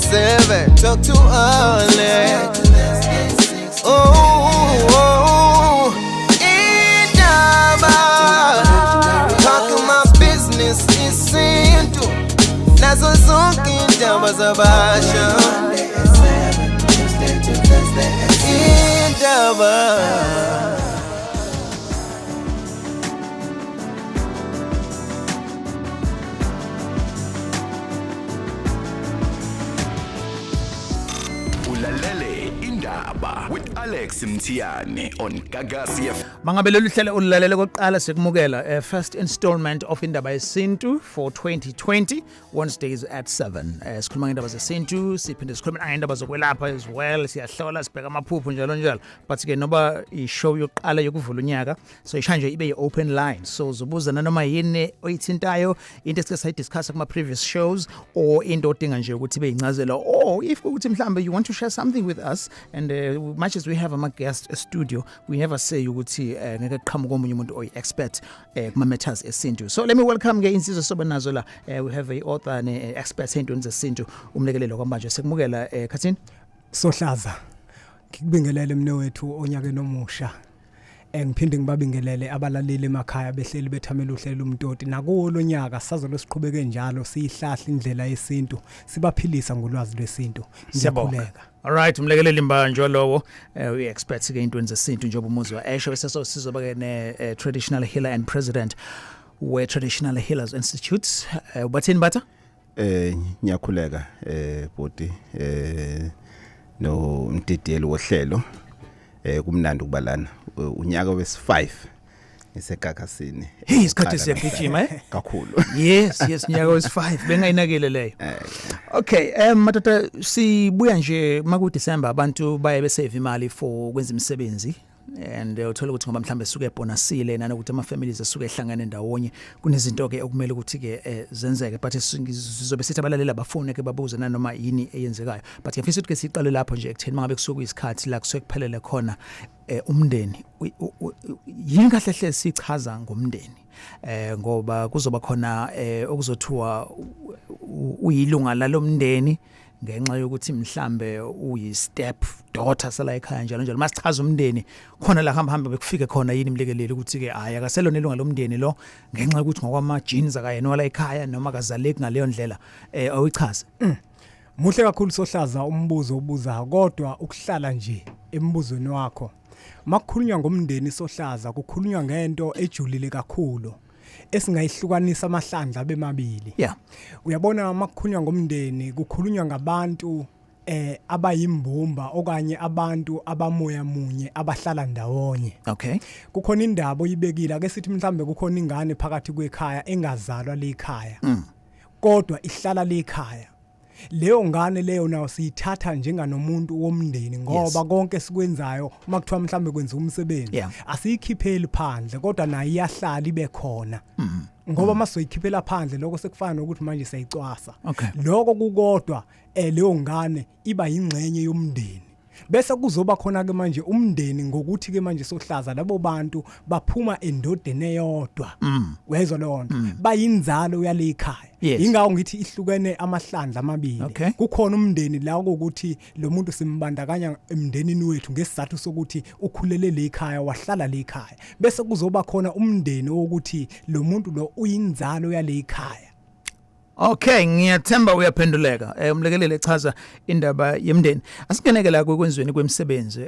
7. Talk to Alex. Oh, oh, indaba. Talk my business isintu. Nazo zonke indaba zabasha. Indaba. Ulalele Indaba with Alex Mthiyane on Gagasi FM. Mangabe lolu hlelo ululalele kokuqala, sikumukela first installment of Indaba Yesintu for 2020, Wednesdays at 7. Sikhuluma ngendaba zesintu, siphinde sikhulume ngendaba zokwelapha as well, siyahlola, sibheka amaphupho, njalo njalo. But ke noba i-show yokuqala yokuvula unyaka, so ishanje ibe yi-open line, so uzobuza nanoma yini oyithintayo, into esike sayidiscuss kuma previous shows, or into odinga nje ukuthi ibe incazelo, or if ukuthi mhlambe you want to share something with us. And much as we have ama guest studio, we never say ukuthi ngeke kuqhamuke omunye umuntu oyi expert kuma matters esintu. So let me welcome ke insizwa soba nazo la. We have a author ne expert entweni zesintu, umlekelelo kwamanje. Sekumukela, Khathini. Sohlaza, ngikubingelele mne wethu onyakeni omusha. Ngiphinde ngibabingelele abalaleli emakhaya behleli bethamela uhlelo umtoti. Nakuwo lonyaka sazo siqhubeke njalo siyihlahla indlela yesintu, sibaphilisa ngolwazi lwesintu. Ngiyakhuleka. All right, umlekeleli Mbanjwa lowo, we expert ke intweni zesintu njengoba umuzwa esho. Bese so sizoba ke ne traditional healer and president we Traditional Healers Institute, ubathini batha? Ngiyakhuleka bhuti no mdidiyeli wohlelo. Kumnandi ukubalana unyaka wesi5 ngisegagasini. Hey, isikhathi siyagijima, eh. Kakhulu. Yes, nyaka wesi5, bengayinakile leyo. Okay, madoda, sibuya nje maku December, abantu baye besave imali for kwenza imisebenzi, and uthola ukuthi ngoba mhlambe suke ebonasile, nanokuthi ama families asuke ehlangene ndawonye, kunezinto ke okumele ukuthi ke zenzeke. But sizobe sithi abalaleli abafune ke babuze nanoma yini eyenzekayo. But ngiyafisa ukuthi ke siqale lapho nje ekutheni mangabe kusuke kuyisikhathi la kusuke kuphelele khona umndeni, yini kahle hle sichaza ngomndeni? Ngoba kuzoba khona okuzothiwa uyilunga lalomndeni ngenxa yokuthi mhlambe uyi step daughter sala ekhaya, njalo njalo. Masichaza umndeni khona la hamba hamba bekufike khona yini, mlekeleli, ukuthi ke hayi, akaselona ilunga lomndeni lo ngenxa yokuthi ngokwama genes akayena wala ekhaya noma akazaleki ngaleyo ndlela awuyichaze? Muhle kakhulu Sohlaza umbuzo obuzayo, kodwa ukuhlala nje embuzweni wakho, makukhulunywa ngomndeni Sohlaza, kukhulunywa ngento ejulile kakhulu esingayihlukanisa amahlandla bemabili. Uyabona, makukhulunywa ngomndeni kukhulunywa ngabantu abayimbumba okanye abantu abamoya munye abahlala ndawonye. Kukhona indaba oyibekile, ake sithi mhlambe kukhona ingane phakathi kwekhaya engazalwa lekhaya, kodwa ihlala lekhaya. Leyo ngane leyo nayo siyithatha njenganomuntu womndeni, ngoba konke sikwenzayo, uma kuthiwa mhlambe kwenza umsebenzi, asiyikhipheli phandle, kodwa nayo iyahlala ibe khona, ngoba masizoyikhiphela phandle lokho sekufana nokuthi manje siyayicwasa. Lokho kukodwa, leyo ngane iba yingxenye yomndeni. Bese kuzoba khona ke manje umndeni ngokuthi ke manje Sohlaza, labo bantu baphuma endodeni eyodwa. Uyayizwa leyo nto? Bayinzalo yale ekhaya. Ingakho ngithi ihlukene amahlandla amabili. Kukhona umndeni la ukuthi lo muntu simbandakanya emndenini wethu ngesizathu sokuthi ukhulele le ekhaya, wahlala le ekhaya. Bese kuzoba khona umndeni wokuthi lo muntu lo uyinzalo yale ekhaya. Okay, ngiyathemba uyaphenduleka. Umlekelele echaza indaba yemndeni. Asingeneke la kwenzweni kwemisebenzi.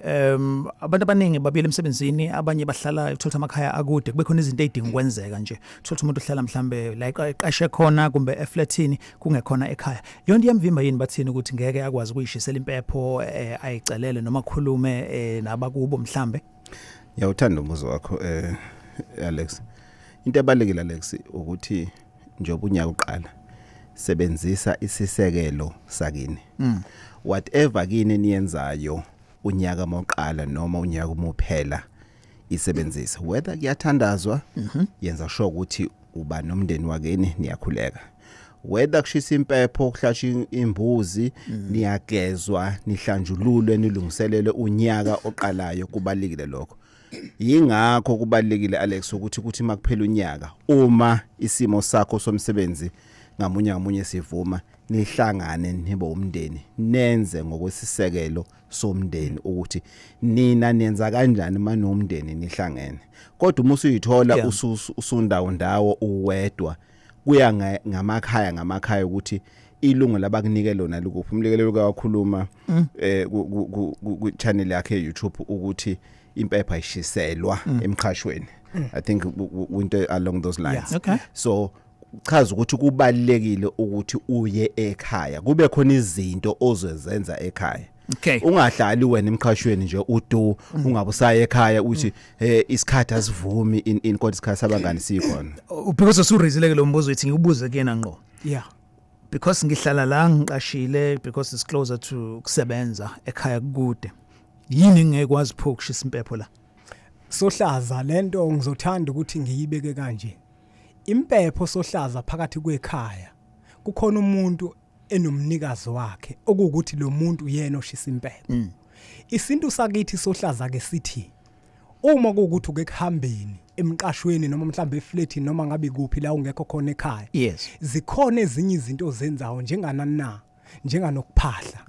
Abantu abaningi babuyela emsebenzini, abanye bahlala, uthola amakhaya akude, kube khona izinto ezidinga ukwenzeka nje. Uthola umuntu uhlala mhlambe la eqashe khona kumbe eflatini, kungekhona ekhaya. Yonke iyamvimba yini bathini ukuthi ngeke akwazi ukuyishisela impepho, ayicelele noma akhulume nabakubo mhlambe? Ngiyawuthanda umbuzo wakho, Alex. Into ebalekile, Alex, ukuthi njengoba unyaka uqala, sebenzisa isisekelo sakini. Whatever kini niyenzayo unyaka mawuqala noma unyaka umuphela, isebenzise. Whether kuyathandazwa, yenza sure ukuthi uba nomndeni wakini niyakhuleka. Whether kushisa impepho, kuhlatshwa imbuzi, niyagezwa, nihlanjululwe, nilungiselele unyaka oqalayo, kubalekile lokho. Yingakho kubalekile, Alex, ukuthi kuthi makuphela unyaka, uma isimo sakho somsebenzi Ngamunye ngamunye sivuma, nihlangane nibe umndeni, nenze ngokwesisekelo somndeni ukuthi nina nenza kanjani manomndeni nihlangene. Kodwa uma usuyithola usundawo ndawo uwedwa, kuya ngamakhaya ngamakhaya ukuthi ilungu labakunike lona likuphi. Umlekelelo kawakhuluma ku channel yakhe YouTube ukuthi impepha ishiselwa emqhashweni. I think into along those lines. Okay. So chaza ukuthi kubalekile ukuthi uye ekhaya, kube khona izinto ozozenza ekhaya. Okay. Ungahlali wena emqhashweni nje udu, ungabe usaya ekhaya uthi isikhathi asivumi in kodwa isikhathi sabangani sikhona. Because usurizile ke lo mbuzo, ithi ngikubuze kuyena ngqo. Yeah. Because ngihlala la ngiqashile, because it's closer to kusebenza, ekhaya kude. Yini ngeke pho ukushisa impepho la? Sohlaza, lento ngizothanda ukuthi ngiyibeke kanje. Impepho sohlaza phakathi kwekhaya kukhona umuntu enomnikazi wakhe, okuwukuthi lo muntu uyena oshisa impepho. Isintu sakithi sohlaza ke sithi uma kuwukuthi uke kuhambeni emqashweni noma mhlambe eflatini noma ngabe kuphi la ungekho khona ekhaya, zikhona ezinye izinto ozenzayo njenganani na, njenganokuphahla.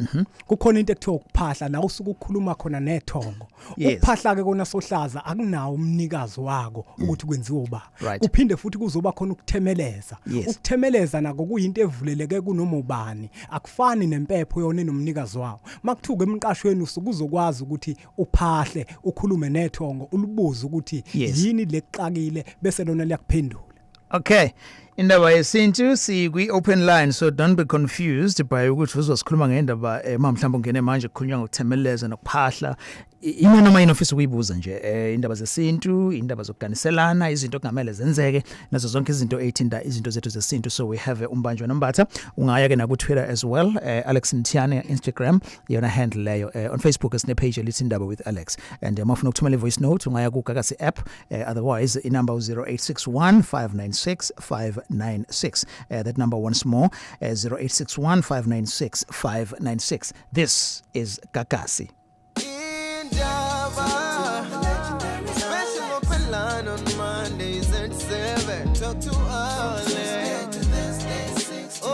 Kukhona into ekuthiwa ukuphahla, la usuke ukukhuluma khona nethongo. Ukuphahla ke kona sohlaza akunawo umnikazi wako ukuthi kwenziwe uba. Kuphinde futhi kuzoba khona ukuthemeleza. Ukuthemeleza nako kuyinto evuleleke kunoma ubani, akufani nempepho yona enomnikazi wawo. Makuthuka emqashweni usuke uzokwazi ukuthi uphahle, ukhulume nethongo, ulibuze ukuthi yini lexakile, bese lona liyakuphendula. Okay, indaba yesintu sikwi open line, so don't be confused by ukuthi uzosikhuluma ngendaba ma mhlawumbe ungene manje kukhulunywa ngokuthemeleza nokuphahla. Ima noma yini ofisa ukuyibuza nje, indaba zesintu, indaba zokuganiselana, izinto okungamele zenzeke, nazo zonke izinto eyithinta izinto zethu zesintu. So we have uMbanjwa noMbatha. Ungaya ke na ku Twitter as well, Alex Mthiyane, Instagram yona handle leyo. On Facebook sine page elithi Indaba with Alex, and mawufuna ukuthumela voice note ungaya ku Gagasi app. Otherwise inumber 0861 596 596. That number once more, 0861 596 596. This is Gagasi. Special open line on Mondays at 7. Talk to Alex. Oh,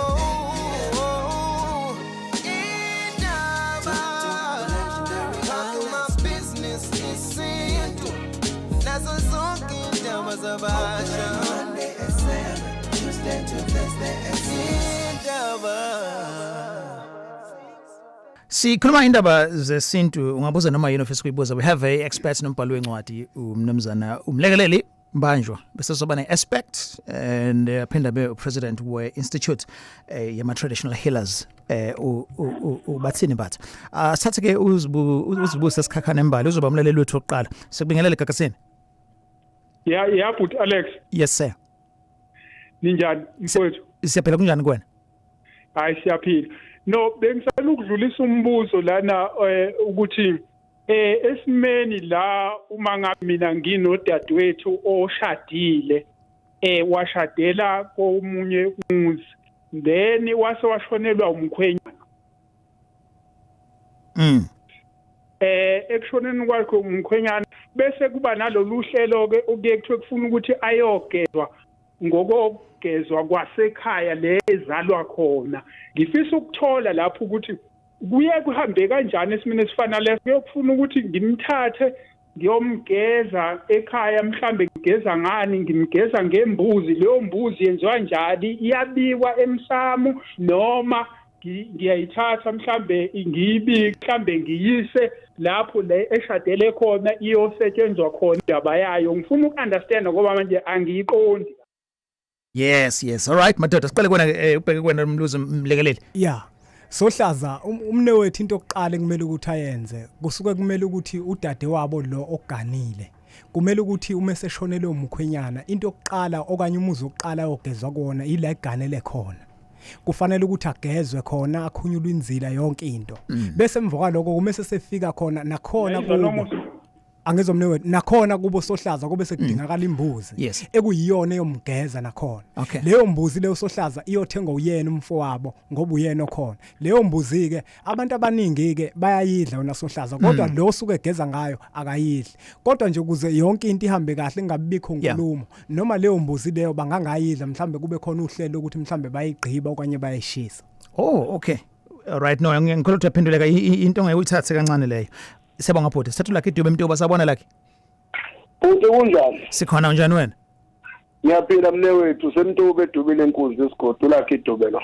Indaba. Talk my business isintu. Nazo zonke indaba zabasha. Monday at 7, Tuesday to Thursday at 6. Indaba. Sikhuluma indaba zesintu, ungabuza noma yini ofisa ukuyibuza. We have a expert nombhalo wencwadi umnumzana uMlekeleli Mbanjwa, bese soba ne-aspect and phinda be president we institute yama traditional healers, uBathini Mbatha. Sithathe ke uzibusa Sikhakhane embali, uzoba umlaleli wethu oqala. Sikubingelele Gagasini. Yeah, but Alex. Yes sir. Ninjani mfowethu? Siyaphila, kunjani kuwena? Hayi siyaphila. No, bengisala ukudlulisa umbuzo lana ukuthi esimeni la uma ngabe mina nginodadewethu oshadile, washadela komunye umuzi, then wase washonelwa umkhwenyana. Ekushoneni kwakhe umkhwenyana bese kuba nalolu hlelo ke okuye kuthiwe kufuna ukuthi ayogezwa ngokogezwa kwasekhaya lezalwa khona. Ngifisa ukuthola lapho ukuthi kuye kuhambe kanjani esimene esifana leso, kuyofuna ukuthi ngimthathe ngiyomgeza ekhaya, mhlambe ngigeza ngani, ngimgeza ngembuzi, leyo mbuzi yenziwa njani, iyabikwa emsamo noma ngiyayithatha mhlambe ngiyibike, mhlambe ngiyise lapho le eshadele khona iyosetshenzwa khona indaba yayo. Ngifuna ukunderstand ngoba manje angiyiqondi. Yes. All right, madoda, siqale kuwena, ubheke kuwena Mluzi Mlekeleli. Yeah. Sohlaza, umne wethu into yokuqala ekumele ukuthi ayenze, kusuke kumele ukuthi udade wabo lo oganile, kumele ukuthi uma eseshonele umkhwenyana, into yokuqala okanye umuzi wokuqala ogezwa kuona ila eganele khona. Kufanele ukuthi agezwe khona, akhunyulwe inzila, yonke into. Bese emva kwaloko uma sesefika khona nakhona kubo. Angizwa mnewethu, nakhona kubo sohlaza kube sekudingakala imbuzi ekuyiyona eyomgeza nakhona. Leyo mbuzi leyo sohlaza iyothengwa uyena umfowabo ngoba uyena okhona. Leyo mbuzi ke abantu abaningi ke bayayidla yona sohlaza, kodwa lo suke egeza ngayo akayidli. Kodwa nje ukuze yonke into ihambe kahle ingabikho nkulumo, noma leyo mbuzi leyo bangangayidla, mhlambe kube khona uhlelo ukuthi mhlambe bayigqiba okanye bayishisa. Oh, okay. All right, no, ngikholwa ukuthi yaphenduleka into ongeke uyithathe kancane leyo. Siyabonga bhuti. Sithathu lakhe idube Mtuba, sabona lakhe. Bhuti kunjani? Sikhona, unjani wena? Ngiyaphila mnewethu, semtuba edubile enkunzi esigodi lakhe idube lo.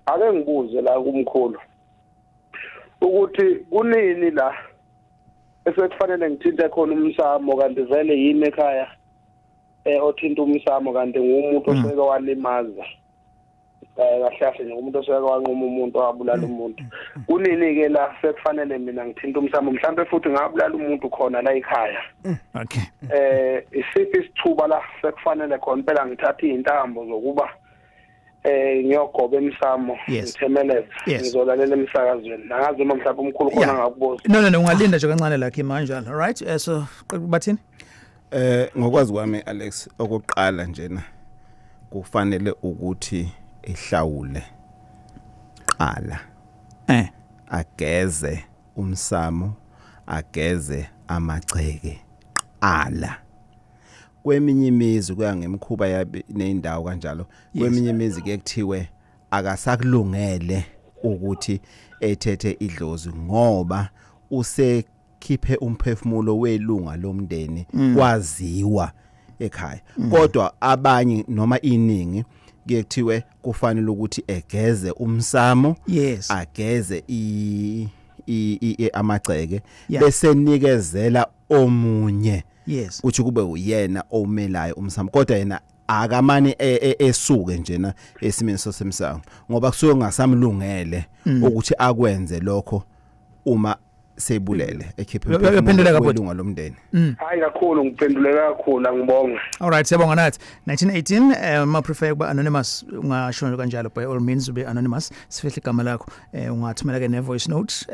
Ake ngibuze la kumkhulu ukuthi kunini la esekufanele ngithinte khona umsamo, kanti vele yimi ekhaya othinta umsamo, kanti ngumuntu oseke walimaza kahle kahle nje umuntu oseke wanquma umuntu wabulala umuntu. Kunini ke la sekufanele mina ngithinta umsamo, mhlambe futhi ngabulala umuntu khona la ekhaya? Okay. Isiphi isithuba la sekufanele khona phela ngithatha izintambo zokuba ngiyogoba emsamo ngithemeleze ngizolalela emsakazweni? Angazi noma mhlawumbe umkhulu khona ngakubuza. No, ungalinda nje kancane lakhe manjalo. All right, so bathini? Ngokwazi kwami Alex, okokuqala njena kufanele ukuthi ehlawule qala, ageze umsamo, ageze amagceke qala. Kweminye imizi kuya ngemkhuba yabe nendawo kanjalo, kweminye imizi ke kuthiwe akasakulungele ukuthi ethethe idlozi ngoba usekhiphe umphefumulo welunga lomndeni kwaziwa ekhaya. Kodwa abanye noma iningi kuye kuthiwe kufanele ukuthi egeze umsamo, ageze amagceke, bese nikezela omunye ukuthi kube uyena omelayo umsamo, kodwa yena akamane esuke njena esimeni sosemsamo ngoba kusuke kungasamlungele ukuthi akwenze lokho uma sebulele ekhiphe umphefumulo lomndeni. Hayi kakhulu, ngiphenduleka kakhulu, angibonga. All right, siyabonga nathi. 1918 ma prefer ukuba anonymous, ungasho kanjalo, by all means ube anonymous, sifihle igama lakho. Ungathumela ke ne voice note,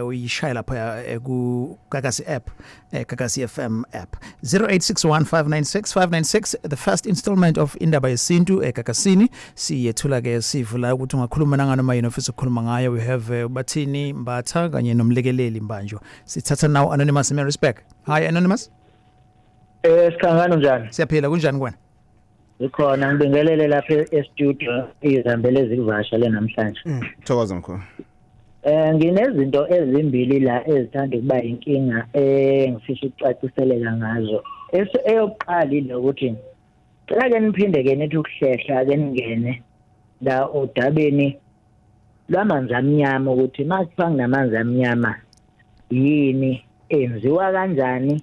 uyishaya lapha ku Gagasi app, Gagasi FM app. 0861596596, the first installment of Indaba Yesintu eGagasini. Siyethula ke sivula ukuthi ungakhuluma nanganoma yini ofisa ukukhuluma ngayo. We have Bathini Mbatha kanye nomlekeleli Mbanjwa. Sithatha now anonymous in respect. Hi anonymous. Sikhangana njani? Siyaphila, kunjani kuwena? Ngikhona, ngibingelele lapha e-studio izihambele ezivasha le namhlanje. Thokoza mkhulu. Nginezinto ezimbili la ezithanda ukuba inkinga engifisa ukucaciseleka ngazo. Eyokuqala ile ukuthi cela ke niphinde ke nithi ukuhlehla ke ningene la odabeni lwamanzi amnyama, ukuthi makuthiwa kunamanzi amnyama yini enziwa kanjani,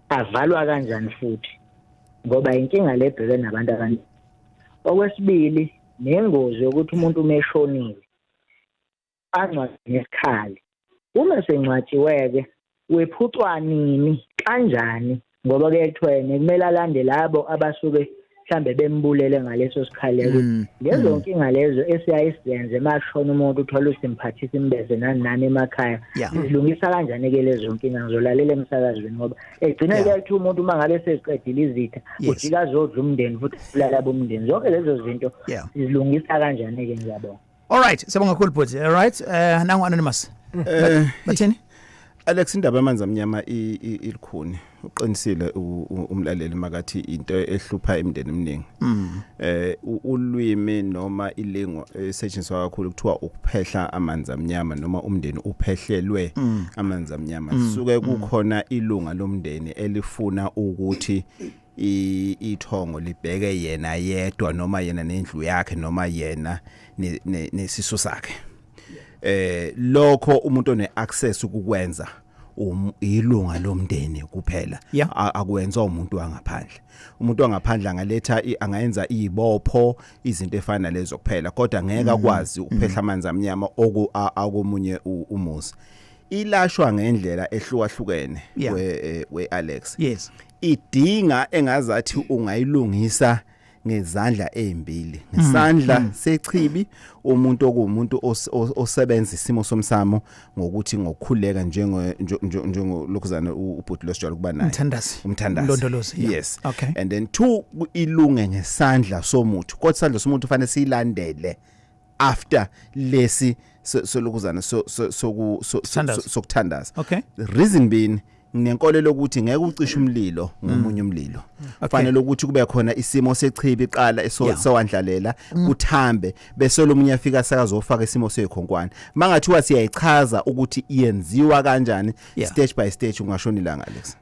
avalwa kanjani futhi, ngoba inkinga lebheke nabantu abaningi. Okwesibili, nengozi yokuthi umuntu uma eshonile angcwatshwe ngesikhali, uma sengcwatshiwe-ke wephucwa nini kanjani, ngoba kuye kuthiwe kumele alande labo abasuke mhlambe bembulele ngaleso sikhali. Lezo nkinga lezo esiyaye sizenze mashona umuntu uthola usimphathisa imbeze nani nani emakhaya, silungisa kanjani ke lezo nkinga? Ngizolalela emsakazweni ngoba egcina kuyathi umuntu uma ngabe seziqedile izitha ujika azodla umndeni futhi ulala bomndeni. Zonke lezo zinto sizilungisa kanjani ke? Ngiyabonga. All right, siyabonga kakhulu bhuti. All right, nangu anonymous. Bathini? Alex, indaba yamanzi amnyama ilikhuni. Uqinisile umlaleli makathi into ehlupha imindeni eminingi. Ulwimi noma ilingo esetshenziswa kakhulu kuthiwa ukuphehla amanzi amnyama noma umndeni uphehlelwe amanzi amnyama. Suke kukhona ilunga lomndeni elifuna ukuthi ithongo libheke yena yedwa, noma yena nendlu yakhe, noma yena nesisu sakhe. Lokho umuntu one access ukukwenza ilunga lomndeni kuphela, akwenza umuntu wangaphandle. Umuntu wangaphandle angaletha angayenza izibopho, izinto efana lezo kuphela, kodwa ngeke akwazi ukuphehla amanzi amnyama akomunye umuzi. Ilashwa ngendlela ehlukahlukene we Alex. Yes. Idinga engazathi ungayilungisa Ngezandla ezimbili, ngesandla sechibi umuntu okuwumuntu osebenza isimo somsamo ngokuthi ngokukhuleka njengo njengo lokhuzana ubhuti losijwayele kuba naye. Umthandazi. Umthandazi. Umlondolozi, yeah. Yes. Okay. And then two, ilunge ngesandla somuthi, kodwa isandla somuthi ufanele silandele after lesi solokuzana Thandaza. sokuthandaza. Okay. Reason being, nginenkolelo ukuthi ngeke ucishe umlilo ngomunye umlilo. Kufanele ukuthi kube khona isimo sechibi iqala sowandlalela kuthambe, bese lo munye afika sakazofaka isimo seyikhonkwane. Mangathiwa siyayichaza ukuthi iyenziwa kanjani stage by stage, ungashona ilanga, Alex.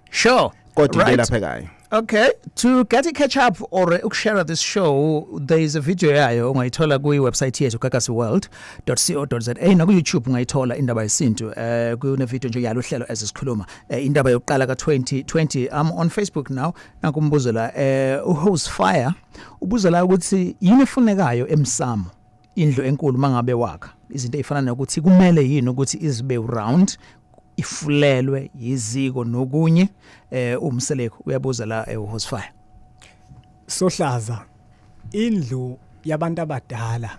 Kodwa into elaphekayo. Okay, to get a catch up or ukushare this show, there is a video yayo ungayithola kwi website yethu gagasiworld.co.za, na ku YouTube ungayithola Indaba Yesintu. Kune video nje yalo hlelo ezisikhuluma indaba yokuqala ka 2020. I'm on Facebook now. Nakumbuzo la, uhost fire ubuza la ukuthi yini efunekayo emsamo indlu enkulu mangabe wakha, izinto ezifana nokuthi kumele yini ukuthi izibe round, ifulelwe yiziko nokunye. Umseleko uyabuza la, uhost fire. Sohlaza, indlu yabantu abadala,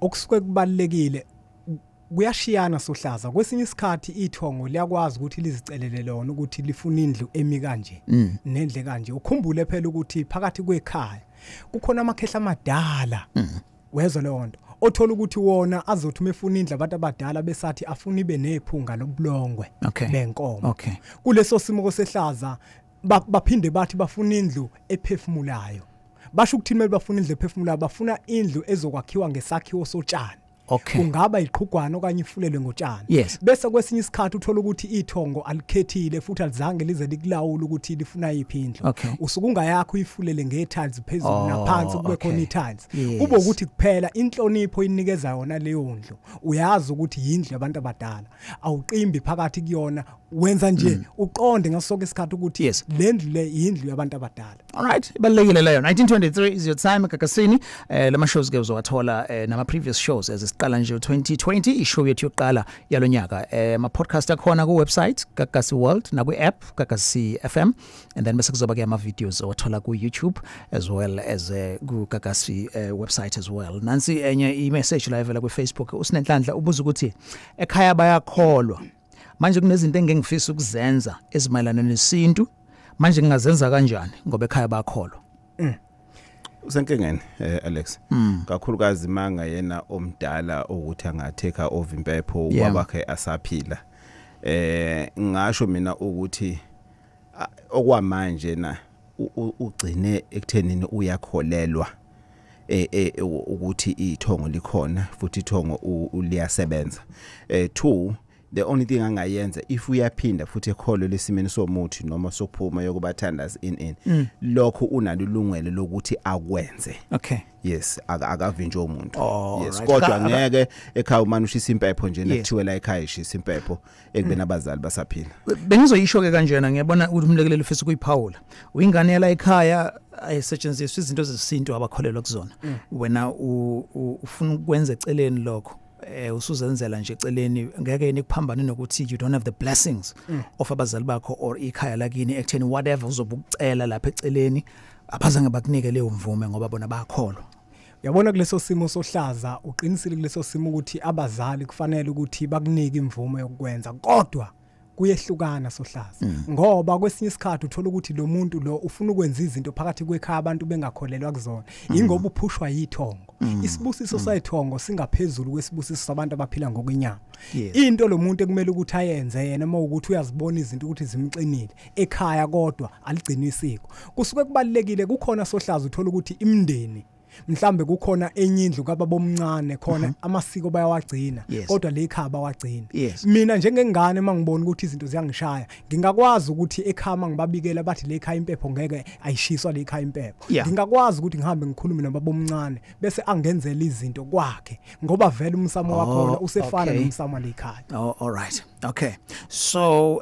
okusuke kubalekile kuyashiyana, sohlaza. Kwesinye isikhathi ithongo liyakwazi ukuthi lizicelele lona ukuthi lifuna indlu emi kanje nendle kanje. Ukhumbule phela ukuthi phakathi kwekhaya kukhona amakhehla amadala, wezwa leyo nto, othola ukuthi wona azothi uma efuna indlu abantu abadala besathi afuna ibe nephunga lobulongwe benkomo. Kuleso simo kosehlaza baphinde bathi bafuna indlu ephefumulayo. Basho ukuthini mele bafuna indlu ephefumulayo? Bafuna indlu ezokwakhiwa ngesakhiwo sotshani, kungaba iqhugwana okanye ifulelwe ngotshani. Bese kwesinye isikhathi uthola ukuthi ithongo alikhethile futhi alizange lize likulawule ukuthi lifuna yiphi indlu. Usuke ungayakho uyifulele nge-tiles phezulu naphansi kube khona i-tiles. Kube ukuthi kuphela inhlonipho inikeza yona leyo ndlu, uyazi ukuthi yindlu yabantu abadala, awuqimbi phakathi kuyona, wenza nje uqonde ngaso sonke isikhathi ukuthi le ndlu le yindlu yabantu abadala. All right, ibalekile leyo. 1923 is your time Gagasini. Lama shows ke uzowathola nama previous shows as siqala nje 2020, ishow yethu yokuqala yalonyaka. Ama podcast akhona ku website Gagasi World na ku app Gagasi FM, and then bese kuzoba ke ama videos owathola ku YouTube as well as ku Gagasi website as well. Nansi enye i message la evela ku Facebook. Usinenhlanhla ubuza ukuthi ekhaya bayakholwa. Manje kunezinto engengifisa ukuzenza ezimayelana nesintu. Manje ngingazenza kanjani ngoba ekhaya bayakholwa? Usenkingeni, Alex, kakhulukazi manga yena omdala ukuthi angatheka over impepho ubabakhe asaphila. Ngasho mina ukuthi okwamanje na ugcine ekuthenini uyakholelwa ukuthi ithongo likhona futhi ithongo uliyasebenza. Two, the only thing angayenza, if uyaphinda futhi ekholwe lesimeni somuthi noma sokuphuma yokubathandaza in lokho, unalo ilungelo lokuthi akwenze. Yes, akavinjwe umuntu. Oh, Yes. right. Kodwa ngeke ekhaya umane ushisa impepho nje nakuthiwe la ekhaya ishisa impepho ekubeni abazali basaphila. Bengizoyisho ke kanjena, ngiyabona ukuthi umlekeleli ufisa ukuyiphawula. Uyingane yala ekhaya, ayisetshenziswa izinto zesintu abakholelwa kuzona. Wena ufuna ukwenza eceleni lokho, usuzenzela nje eceleni, ngeke yini kuphambane nokuthi you don't have the blessings of abazali bakho or ikhaya lakini ekutheni whatever uzobe ukucela lapha eceleni abazange bakunike leyo mvume ngoba bona bayakholwa? Uyabona kuleso simo, sohlaza, uqinisile kuleso simo ukuthi abazali kufanele ukuthi bakunike imvume yokwenza, kodwa kuyehlukana, sohlaza, ngoba kwesinye isikhathi uthola ukuthi lo muntu lo ufuna ukwenza izinto phakathi kwekhaya abantu bengakholelwa kuzona, ingoba uphushwa yithongo. Isibusiso sayithongo singaphezulu kwesibusiso sabantu abaphila ngokwenyama. Into lo muntu ekumele ukuthi ayenze yena uma ukuthi uyazibona izinto ukuthi zimxinile ekhaya kodwa aligcini isiko, kusuke kubalekile kukhona, sohlaza, uthola ukuthi imndeni mhlambe kukhona enye indlu kababa omncane khona amasiko bayawagcina, kodwa le ekhaya bawagcina. Mina njengengane mangibona ukuthi izinto ziyangishaya, ngingakwazi ukuthi ekhaya mangibabikela bathi le ekhaya impepho ngeke ayishiswa, le ekhaya impepho, ngingakwazi ukuthi ngihambe ngikhulume nobaba omncane bese angenzela izinto kwakhe, ngoba vele umsamo wakhona usefana nomsamo le ekhaya. Oh, all right. Okay. So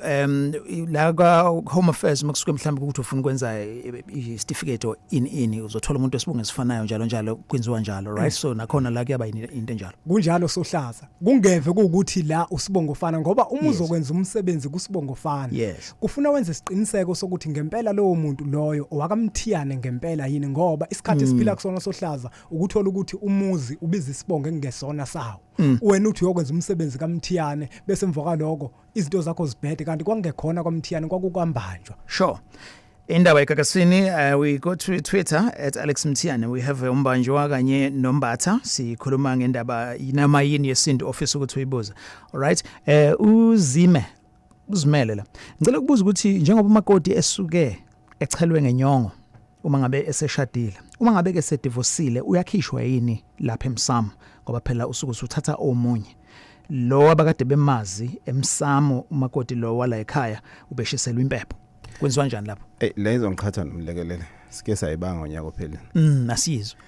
la ka Home Affairs makusuke mhlawumbe ukuthi ufuna ukwenza i certificate or in uzothola umuntu esibunge esifanayo njalo. Njalo njalo kwenziwa njalo, right? So nakhona la kuyaba into enjalo. Kunjalo sohlaza, kungeve ukuthi la usibongofana, ngoba uma uzokwenza umsebenzi kusibongofana kufuna wenze isiqiniseko sokuthi ngempela lowo muntu loyo owakamthiyane ngempela yini, ngoba isikhathi esiphila kusona sohlaza ukuthola ukuthi umuzi ubiza isibongo engesona sawo. Wena uthi uyokwenza umsebenzi kaMthiyane, bese emva kwaloko izinto zakho zibhede, kanti kwangekhona kwaMthiyane kwakukwambanjwa. Sure. Indaba eGagasini, we go to Twitter at Alex Mthiyane, we have umbanjwa kanye noMbatha, sikhuluma ngendaba inama yini yesintu office ukuthi uyibuza. All right, uzime uzimele la. Ngicela ukubuza ukuthi njengoba umakoti esuke echelwe ngenyongo uma ngabe eseshadile, uma ngabe ke sedivorcile, uyakhishwa yini lapha emsamo? Ngoba phela usuke usuthatha omunye lo abakade bemazi emsamo, umakoti lo wala ekhaya ubeshiselwa impepho. Kwenziwa kanjani lapho? Le izongiqhatha nomlekelele, sike sayibanga ngonyaka ophelele. Asiyizwe.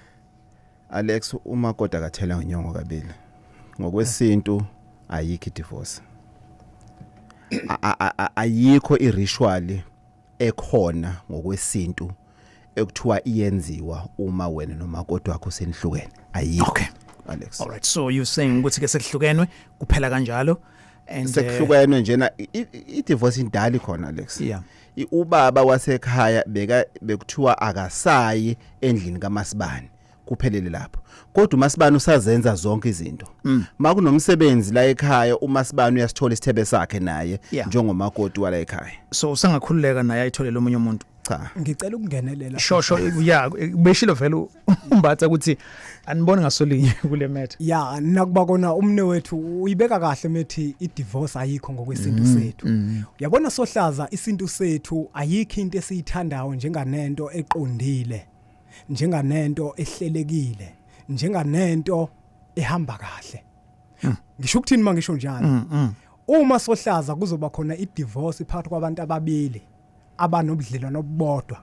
Alex, umakoti akathela ngenyongo kabili. Ngokwesintu ayikho divorce. Ayikho iritual ekhona ngokwesintu ekuthiwa iyenziwa uma wena nomakoti wakho senihlukene. Ayikho. Okay. Alex. All right, so you saying ukuthi ke sekuhlukenwe kuphela kanjalo, and sekuhlukenwe njena i divorce indali khona, Alex. Yeah. Ubaba wasekhaya bekuthiwa akasayi endlini kaMasibani, kuphelele lapho. Kodwa uMasibani usazenza zonke izinto. Makunomsebenzi la ekhaya, uMasibani uyasithola isithebe sakhe naye njengomakoti wala ekhaya. So usangakhululeka naye ayitholele omunye umuntu. Cha. Ngicela ukungenelela. Sure, yeah, beshilo vele uMbatha ukuthi aniboni ngasolinye kule matter. Yeah, nakuba kona umne wethu uyibeka kahle methi i divorce ayikho ngokwesintu sethu. Uyabona sohlaza, isintu sethu ayikho into esiyithandayo njenganento eqondile, njenganento ehlelekile, njenganento ehamba kahle. Ngisho ukuthini mangisho njalo? Uma sohlaza kuzoba khona i divorce phakathi kwabantu ababili abanobudlelwano obubodwa,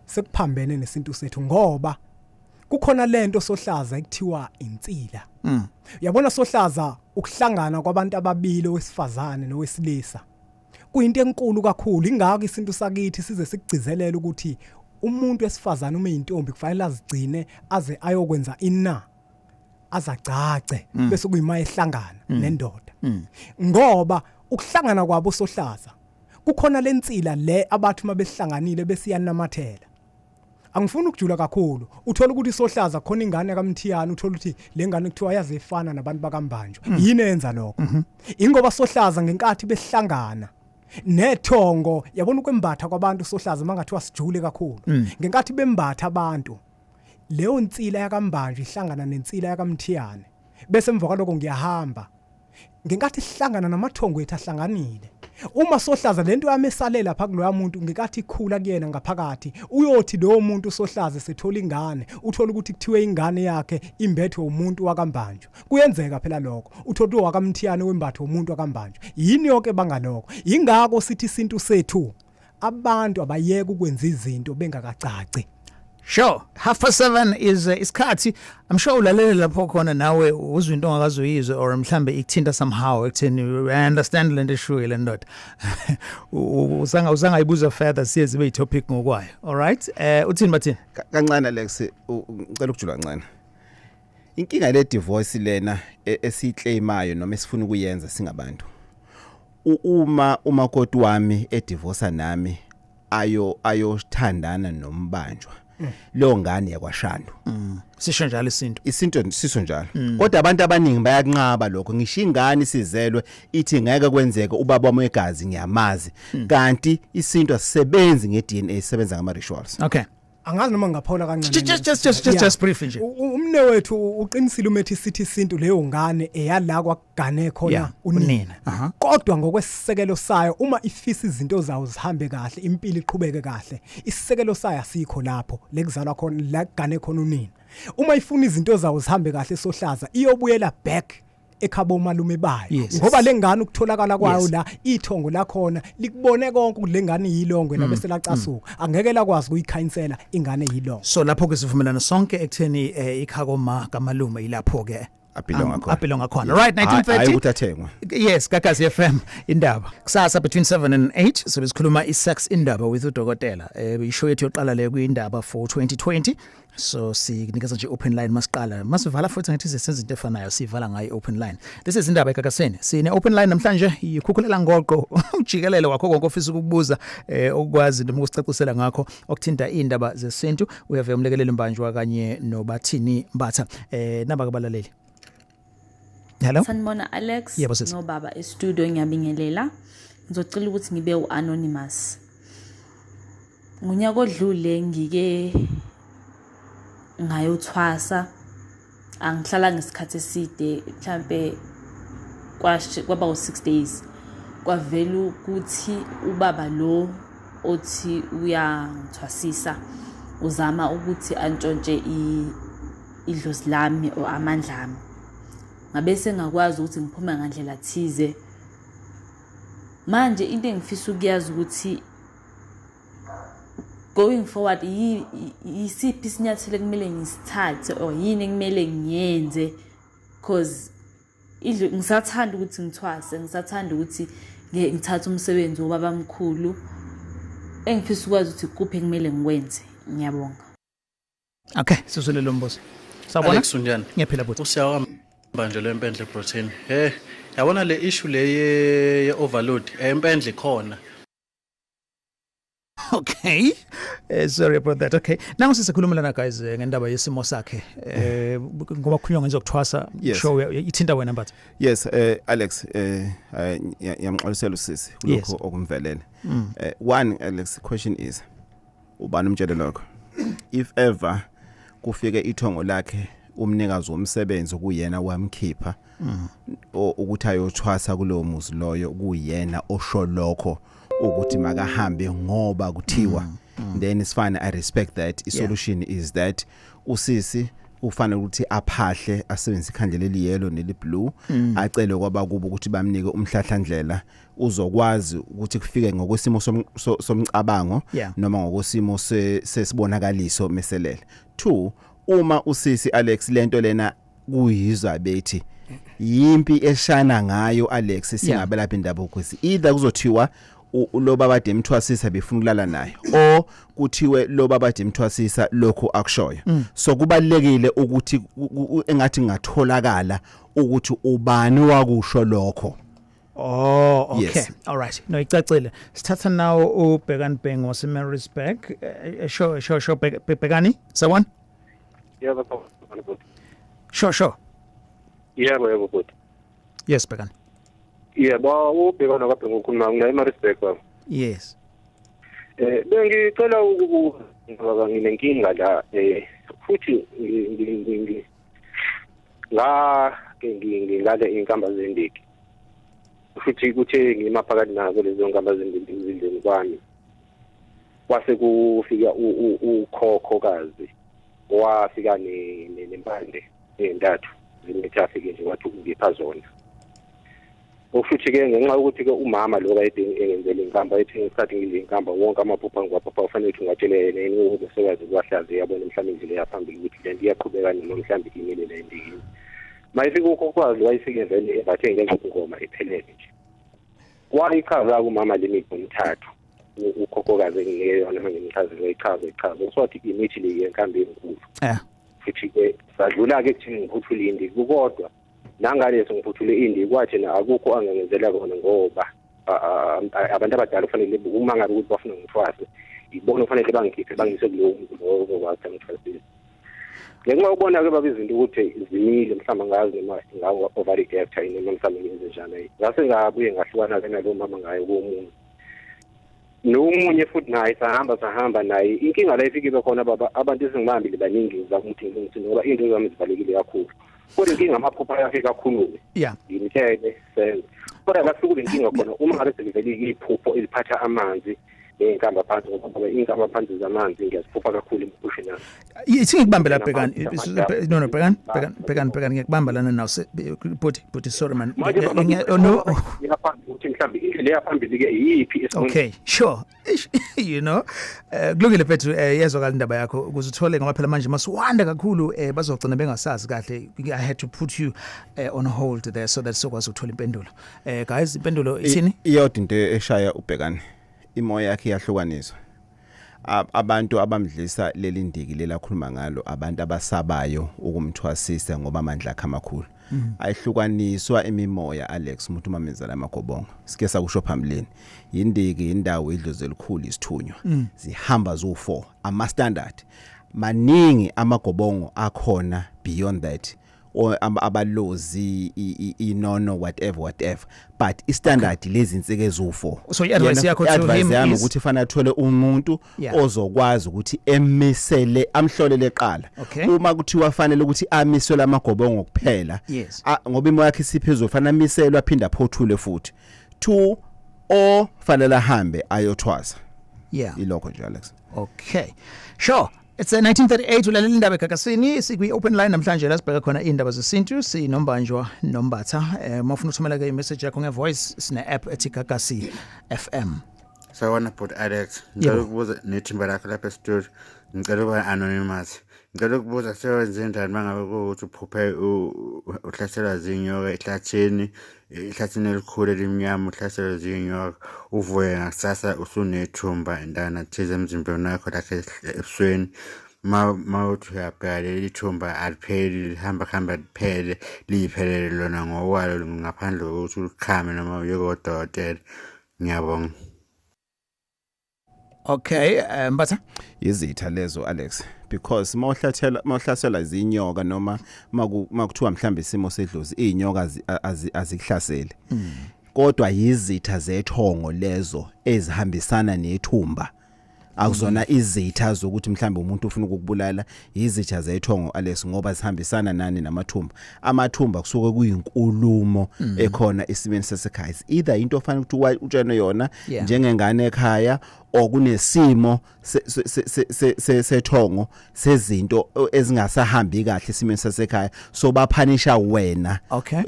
sekuphambene nesintu sethu, ngoba kukhona lento sohlaza ekuthiwa insila. Uyabona sohlaza, ukuhlangana kwabantu ababili, owesifazane nowesilisa, kuyinto enkulu kakhulu. Ingakho isintu sakithi size sikugcizelela ukuthi umuntu wesifazane uma eyintombi kufanele azigcine aze ayokwenza ina, azacace, bese kuyima ehlangana nendoda. Ngoba ukuhlangana kwabo sohlaza kukhona lensila le abathi mabehlanganile besiyanamathela. Angifuni ukujula kakhulu. Uthola ukuthi sohlaza khona ingane kaMthiyane, uthola ukuthi lengane kuthiwa yazefana nabantu bakaMbanjwa. Yini enza lokho? Ingoba sohlaza ngenkathi behlangana nethongo, yabona ukwembatha kwabantu sohlaza mangathiwa sijule kakhulu. Ngenkathi bembatha abantu, leyo nsila yakaMbanjwa ihlangana nensila yakaMthiyane. Bese emva kwaloko ngiyahamba. Ngenkathi ihlangana namathongo ethu ahlanganile. Uma sohlaza lento yami esalela lapha kuloya muntu ngekathi ikhula kuyena ngaphakathi, uyothi lowo muntu sohlaza sethola ingane, uthola ukuthi kuthiwe ingane yakhe imbethwe umuntu wakaMbanjwa. Kuyenzeka phela lokho, uthola wakaMthiyane wembatho umuntu wakaMbanjwa. Yini yonke bangalokho? Ingakho sithi isintu sethu abantu abayeke ukwenza izinto bengakacaci. Sure, 7:30 is isikhathi. I'm sure ulalele lapho khona nawe uzwe into ongakazoyizwe, or mhlambe ikuthinta somehow ekutheni I understand lento eshuye le ndoda. Usangayibuza further, siye zibe itopic ngokwayo. All right? Uthini bathini? Kancane Alex, ngicela ukujula kancane. Inkinga le divorce lena esiyiclaimayo noma esifuna ukuyenza singabantu. Uma umakoti wami edivorce nami ayothandana nombanjwa, leyo ngane yakwaShandu. Sisho njalo isintu. Isintu siso njalo. Kodwa abantu abaningi bayakunqaba lokho. Ngisho ingane sizelwe ithi ngeke kwenzeke, ubaba wami wegazi ngiyamazi. Kanti isintu asisebenzi ngeDNA, sisebenza ngama rituals. Okay. Angazi noma ngaphola kancane. Just briefly nje. Umne wethu uqinisile umethi sithi isintu leyo ngane eyala kwagane khona unina. Kodwa ngokwesisekelo sayo, uma ifisa izinto zawo zihambe kahle, impilo iqhubeke kahle, isisekelo sayo asikho lapho lekuzalwa khona la gane khona unina. Uma ifuna izinto zawo zihambe kahle sohlaza, iyobuyela back ekhabo malume bayo. Ngoba lengane ukutholakala kwayo la ithongo lakhona likubone konke ukuthi lengane yilongwe la bese lacasuka, angeke lakwazi ukuyikhansela ingane yilongwe. So lapho ke sivumelana sonke ekutheni ikhako ma kamalume ilapho ke Abelonga khona. Abelonga khona. Right, 1930. Hayi ukuthi athengwe. Yes, Gagasi FM indaba. Kusasa between 7 and 8 so besikhuluma isex indaba with udokotela. Ishow yethu yoqala le kuyindaba for 2020. So sinikeza nje open line masiqala. Masivala futhi ngathi sisenza into efanayo sivala ngayo open line. This is indaba eGagasini. Sine open line namhlanje ikhukhulela ngoqo ujikelele wakho konke ofisa ukubuza okwazi noma ukusicacisela ngakho okuthinta indaba zesintu. Uyave umlekeleli Mbanjwa kanye noBathini Mbatha. Naba kabalaleli. Hello. Sanibona Alex. Yebo, sis. Nobaba e-studio ngiyabingelela. Ngizocela ukuthi ngibe uanonymous. Ngonyaka odlule ngike ngayothwasa, angihlala ngesikhathi eside, mhlambe kwaba u6 days. Kwavela ukuthi ubaba lo othi uyangithwasisa uzama ukuthi antshontshe idlozi lami or amandla ami. Ngabe sengakwazi ukuthi ngiphume ngandlela thize. Manje into engifisa ukuyazi ukuthi going forward yisiphi isinyathelo ekumele ngisithathe or yini ekumele ngiyenze, because ngisathanda ukuthi ngithwase, ngisathanda ukuthi ngithathe umsebenzi wobaba mkhulu. Engifisa ukwazi ukuthi kuphi ekumele ngikwenze. Ngiyabonga. Okay, sizwele lo mbuzo. Sawubona. Alex, unjani? Ngiyaphila bhuti. Usiyahamba nje le Mpendle protein. Yabona le issue le ye overload, empendle khona. Okay. Sorry about that. Okay. Nangu sisikhuluma lana guys ngendaba yesimo sakhe. Ngoba kukhulunywa ngezokuthwasa, Yes. sure ithinta wena Mbatha. Yes, Alex, yamxolisela usisi kulokho okumvelele. One Alex, question is ubani umtshele lokho? If ever kufike ithongo lakhe umnikazi womsebenzi kuyena wamkhipha ukuthi ayothwasa kulowo muzi loyo, kuyena osho lokho ukuthi makahambe ngoba kuthiwa, then it's fine, I respect that. I solution is that usisi ufanele ukuthi aphahle, asebenzise ikhandlela eliyellow neliblue, acele kwaba kubo ukuthi bamnike umhlahlandlela uzokwazi ukuthi kufike ngokwesimo somcabango noma ngokwesimo sesibonakaliso meselele. 2, uma usisi Alex lento lena kuyizwa bethi yimpi eshana ngayo Alex, singabelapha indaba ukuthi either kuzothiwa lo baba demthwasisa befuna ukulala naye or kuthiwe lo baba demthwasisa lokho akushoyo. So kubalekile ukuthi engathi ngatholakala ukuthi ubani wakusho lokho. Oh, okay. Yes. All right. No, icacile. Sithatha nawo uBhekani Bhengu waseMaritzburg. Sure, sure, sure. Bhekani, sawubona? Yebo, bhuti. Sure, sure. Yebo, yebo bhuti. Yes, Bhekani. Yebo, uBhekani kaBhengu ukhuluma ngila eMaritzburg baba. Yes. Bengicela ukubuza ngoba nginenkinga la, futhi la ngilale inkamba zendiki. Futhi kuthe ngimaphakathi nazo lezo nkamba zendiki ezindlini kwami. Kwase kufika ukhokhokazi wafika nempande ezintathu zimitha, afike nje wathi ungipha zona. Futhi ke ngenxa yokuthi ke umama lo kayede engenzele inkamba, ethi ngesikhathi ngidle inkamba wonke amaphupha ngiwaphupha ufanele ukuthi ngiwatshele yena ukuze sekwazi ukuwahlaziya yabona mhlawumbe indlela yaphambili ukuthi le nto iyaqhubeka noma mhlawumbe imile le ndikini. Mayifika ukhokhokazi wayifike vele ebathe ngengoma iphelele nje. Wayichaza kumama le mithi emithathu ukhokhokazi enginike yona manje ngimchazele, wayichaza ichaza kuswathi imithi le yenkambi enkulu. Futhi ke sadlula ke kuthini ngiphuthule indiki kodwa nangaleso ngiphuthule indiki kwathi na akukho angangenzela kona ngoba abantu abadala kufanele uma ngabe ukuthi bafuna ngithwase ibona kufanele bangikhiphe bangise kulowo muntu lowo ozokwazi angithwasise. Ngenxa yokubona ke baba izinto ukuthi zimile mhlawumbe ngazi noma ngawo overreact noma mhlawumbe ngenze njani, ngase ngabuye ngahlukana ke nalo mama ngaye komunye nomunye futhi naye sahamba naye. Inkinga la ifike ibe khona baba, abantu esingibambile baningi ngizama ukuthi ngilungise ngoba into zami zibalekile kakhulu, kodwa inkinga amaphupha yakhe kakhulu ngimtshele senze, kodwa la kufika inkinga khona uma ngabe sekuvele iphupho eliphatha amanzi Ney'nkamba phansi, ngoba iy'nkamba phansi zamanzi ngiyaziphupha kakhulu emkhushini nami. Ithi ngikubambe la, Bhekani. No, Bhekani, Bhekani, Bhekani, Bhekani, ngiyakubamba lana naw. But sorry man. Manje baba, Oh, no. Phambili ukuthi mhlawumbe indlela eyaphambili-ke iyiphi? Okay, sure. Ish, kulungile mfethu, yezwakala indaba yakho ukuze uthole, ngoba phela manje masiwanda kakhulu, bazogcina bengasazi kahle. I had to put you on hold there so that sokwazi ukuthola impendulo. Guys, impendulo ithini? Iyodwa into eshaya uBhekani, imoya yakhe iyahlukaniswa. Abantu abamdlisa leli ndiki lelakhuluma ngalo, abantu abasabayo ukumthwasisa ngoba amandla akhe amakhulu. Ayihlukaniswa imimoya, Alex. Umuntu mamenzela amagobongo, sike sakusho phambilini, indiki, indawo, idlozi elikhulu, isithunywa, zihamba zo4 ama standard. Maningi amagobongo akhona beyond that, or abalozi, inono, whatever whatever, but istandard lezi insike ezu4. So i-advice yakho to him yami ukuthi fanele athole umuntu ozokwazi ukuthi emisele, amhlolele eqala. Uma kuthiwa fanele ukuthi amiswe lamagobongo kuphela, ngoba imoya yakhe isiphezulu, fanele amiselwe aphinda aphothule futhi two, or fanele ahambe ayothwasa. Ilokho nje, Alex. Okay. Sure. It's 1938, ulalela indaba eGagasini. Sikwi open line namhlanje la sibheka khona indaba zesintu, sinombanjwa nombatha. Mawufuna ukuthumela ke imessage yakho ngevoice, sine app ethi Gagasi FM. Sawubona bhuti Alex, ngicela ukubuza nethimba lakho lapha e-studio. Ngicela ukuba anonymous. Ngicela ukubuza, sewenze njani mangabe kuwukuthi uphuphe uhlaselwa zinyoka ehlathini, ehlathini elikhulu elimnyama, uhlaselwa zinyoka, uvuke ngakusasa usunethumba indana thize emzimbeni wakho lakhe ebusweni. Ma uthi uyabheka, leli thumba alipheli, lihamba kuhamba liphele, liyiphelele lona ngokwalo ngaphandle kokuthi ulikhame noma uye kodokotela. Ngiyabonga. Okay, Mbatha. Izitha lezo, Alex, because mawuhlathela, mawuhlasela izinyoka, noma makuthiwa mhlambe isimo sedlozi, izinyoka azikuhlaseli, kodwa yizitha zethongo lezo ezihambisana nethumba. Akuzona izitha zokuthi mhlambe umuntu ufuna ukukubulala, izitha zethongo, Alex, ngoba zihambisana nani? Namathumba. Amathumba kusuke kuyinkulumo ekhona esimeni sasekhaya. It's either into ofanele ukuthi utshelwe yona njengengane ekhaya, or kunesimo sethongo sezinto ezingasahambi kahle esimeni sasekhaya, so baphanisha wena.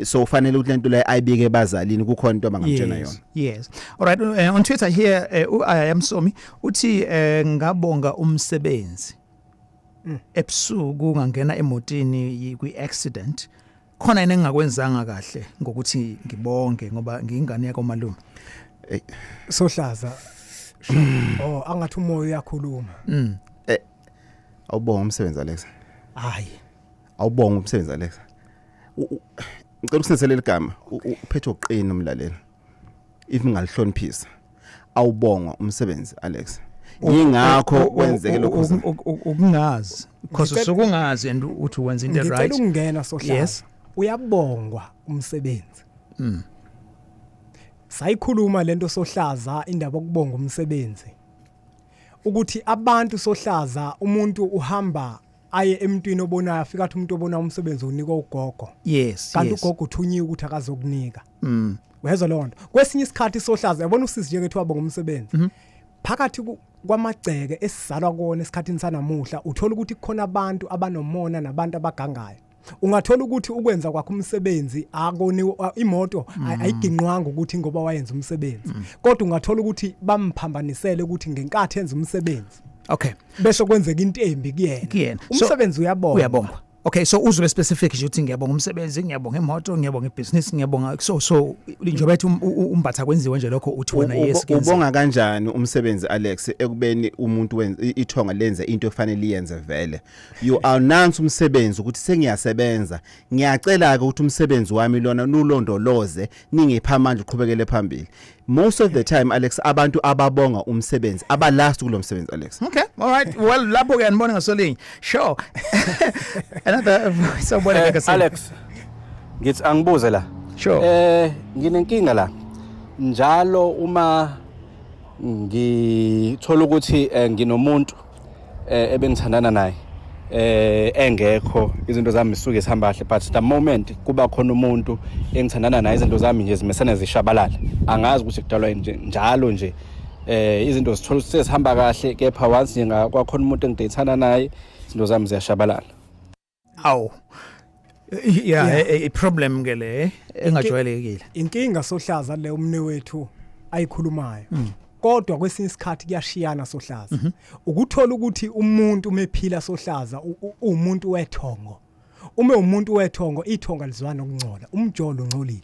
So ufanele ukuthi lento le ayibike ebazalini, kukhona into abangamtshela yona. Yes. All right, on Twitter here, I am Somi uthi ngabonga umsebenzi. Ebusuku ngangena emotini kwi accident. Khona yini engingakwenzanga kahle ngokuthi ngibonge, ngoba ngiyingane yakho malume? Sohlaza, oh, angathi umoya uyakhuluma. Awubonga umsebenzi, Alex. Hayi. Awubonga umsebenzi, Alex. Ngicela ukusenzele igama, uphethe uqina umlaleli, if ngalihloniphisa. Awubonga umsebenzi, Alex, yingakho kwenzeke lokho. Ukungazi, because usukungazi and uthi wenza into Ngicela right. ukungena, Sohlaza. Yes. Uyabongwa umsebenzi. Sayikhuluma lento, Sohlaza, indaba okubonga umsebenzi, ukuthi abantu, Sohlaza, umuntu uhamba aye emntwini obonayo, afika athi umuntu obona umsebenzi unika ugogo, kanti ugogo uthunyiwe ukuthi akazokunika. Uyezwa leyo nto? Kwesinye isikhathi, Sohlaza, yabona usisi nje kethu wabonga umsebenzi, phakathi kwamagceke esizalwa kona esikhathini sanamuhla, uthola ukuthi kukhona abantu abanomona nabantu abagangayo. Ungathola ukuthi ukwenza kwakho umsebenzi akoni, imoto ayiginqwanga ukuthi ngoba wayenza umsebenzi, kodwa ungathola ukuthi bamphambanisele ukuthi ngenkathi enza umsebenzi bese kwenzeka into embi kuyena. Kuyena. Umsebenzi uyabonga. Uyabongwa. Okay, so uzobe specific nje uthi ngiyabonga umsebenzi, ngiyabonga imoto, ngiyabonga ibhizinisi, ngiyabonga, so njengoba ethi umbatha kwenziwe nje lokho, uthi wena yes, kuyenzeka. Ubonga kanjani umsebenzi, Alex, ekubeni umuntu wenza ithonga lenze into efanele iyenze vele? You announce umsebenzi ukuthi sengiyasebenza, ngiyacela ke ukuthi umsebenzi wami lona nulondoloze, ningipha amandla uqhubekele phambili. Most of the time, Alex, abantu ababonga umsebenzi abalast kulo msebenzi, Alex. Okay, all right. Well, lapho ke anibona ngasolinye. Sure. Another, sawubona Gagasini. Alex, ngithi angibuze la. Sure. Nginenkinga la. Njalo uma ngithola ukuthi nginomuntu ebengithandana naye engekho, izinto zami zisuke zihamba kahle, but the moment kuba khona umuntu engithandana naye, izinto zami nje zimesana zishabalala. Angazi ukuthi kudalwa yini nje, njalo nje. Izinto zithola sezihamba kahle, kepha once nje kwakhona umuntu engideyithana naye, izinto zami ziyashabalala. Aw, yeah, a problem ke le engajwayelekile. Inkinga sohlaza le umne wethu ayikhulumayo. Kodwa kwesinye isikhathi kuyashiyana sohlaza. Ukuthola ukuthi umuntu umephila sohlaza umuntu wethongo. Uma umuntu wethongo, ithonga lizwana ukungcola, umjolo ungcolile.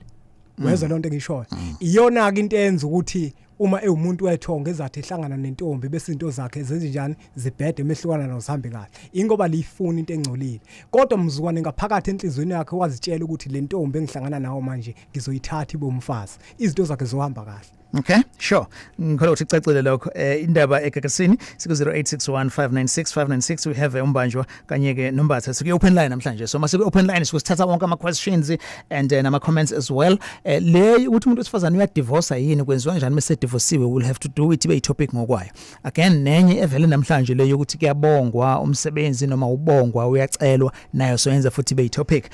Wezwa lonto engishoyo. Iyona ke into eyenza ukuthi uma ewumuntu wethongo ezathi ehlangana nentombi bese izinto zakhe zenzenjani zibhede emehlukana nozihambe kahle. Ingoba liyifuna into engcolile. Kodwa mzukwane ngaphakathi enhlizweni yakhe wazitshela ukuthi le ntombi engihlangana nawo manje ngizoyithatha ibe umfazi. Izinto zakhe zohamba kahle. Okay, sure. Ngikholwa ukuthi icacile lokho. Indaba eGagasini siku 0861596596, we have umbanjwa kanye ke noMbatha. Siku open line namhlanje. So mase ku open line sikusithatha wonke ama questions and nama comments as well. Le ukuthi umuntu wesifazane uyadivorce yini, kwenziwa kanjani mase divorciwe, we'll have to do it ibe topic ngokwayo. Again nenye evele namhlanje le yokuthi kuyabongwa umsebenzi noma ubongwa uyacelwa, nayo soyenza futhi ibe topic.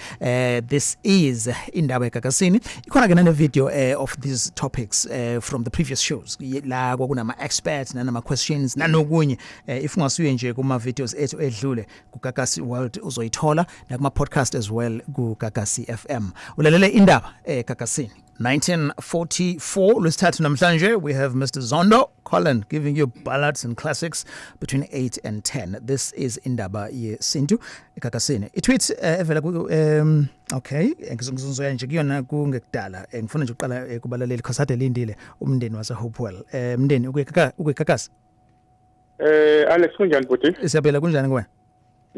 This is indaba eGagasini. Ikhona ke nane video of these topics from the previous shows la kwakunama experts nanama questions nanokunye. If ungasuye nje kuma videos ethu edlule ku Gagasi World uzoyithola, nakuma podcast as well ku Gagasi FM. Ulalele indaba eGagasini 1944 lwesithathu namhlanje. We have Mr Zondo Colin giving you ballads and classics between 8 and 10. This is indaba yesintu eGagasini. I-tweet evela ku okay, ngizoya nje kuyona kungekudala. Ngifuna nje ukuqala kubalaleli because lindile umndeni wase Hopewell. Mndeni ukuyekakasi. Alex, kunjani bhuti? Siyaphila, kunjani kuwena?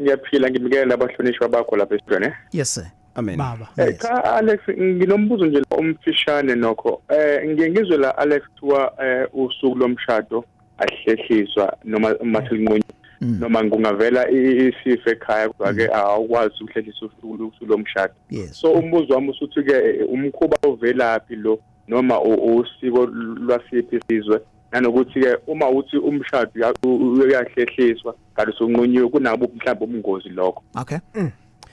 Ngiyaphila, ngibikela abahlonishwa bakho lapha esitweni. Yes sir. Amen. Baba. Cha Alex, nginombuzo nje omfishane nokho. Ngiye ngizwe la Alex kuthiwa usuku lomshado ahlehliswa noma maselinqonye noma kungavela isifo ekhaya, kodwa ke awukwazi ukuhlehlisa usuku lomshado. So umbuzo wami usuthi ke umkhuba ovelaphi lo noma usiko lwasiphi isizwe, nanokuthi ke uma uthi umshado uyahlehliswa kanti usunqonyiwe kunabo mhlawumbe ubungozi lokho. Okay.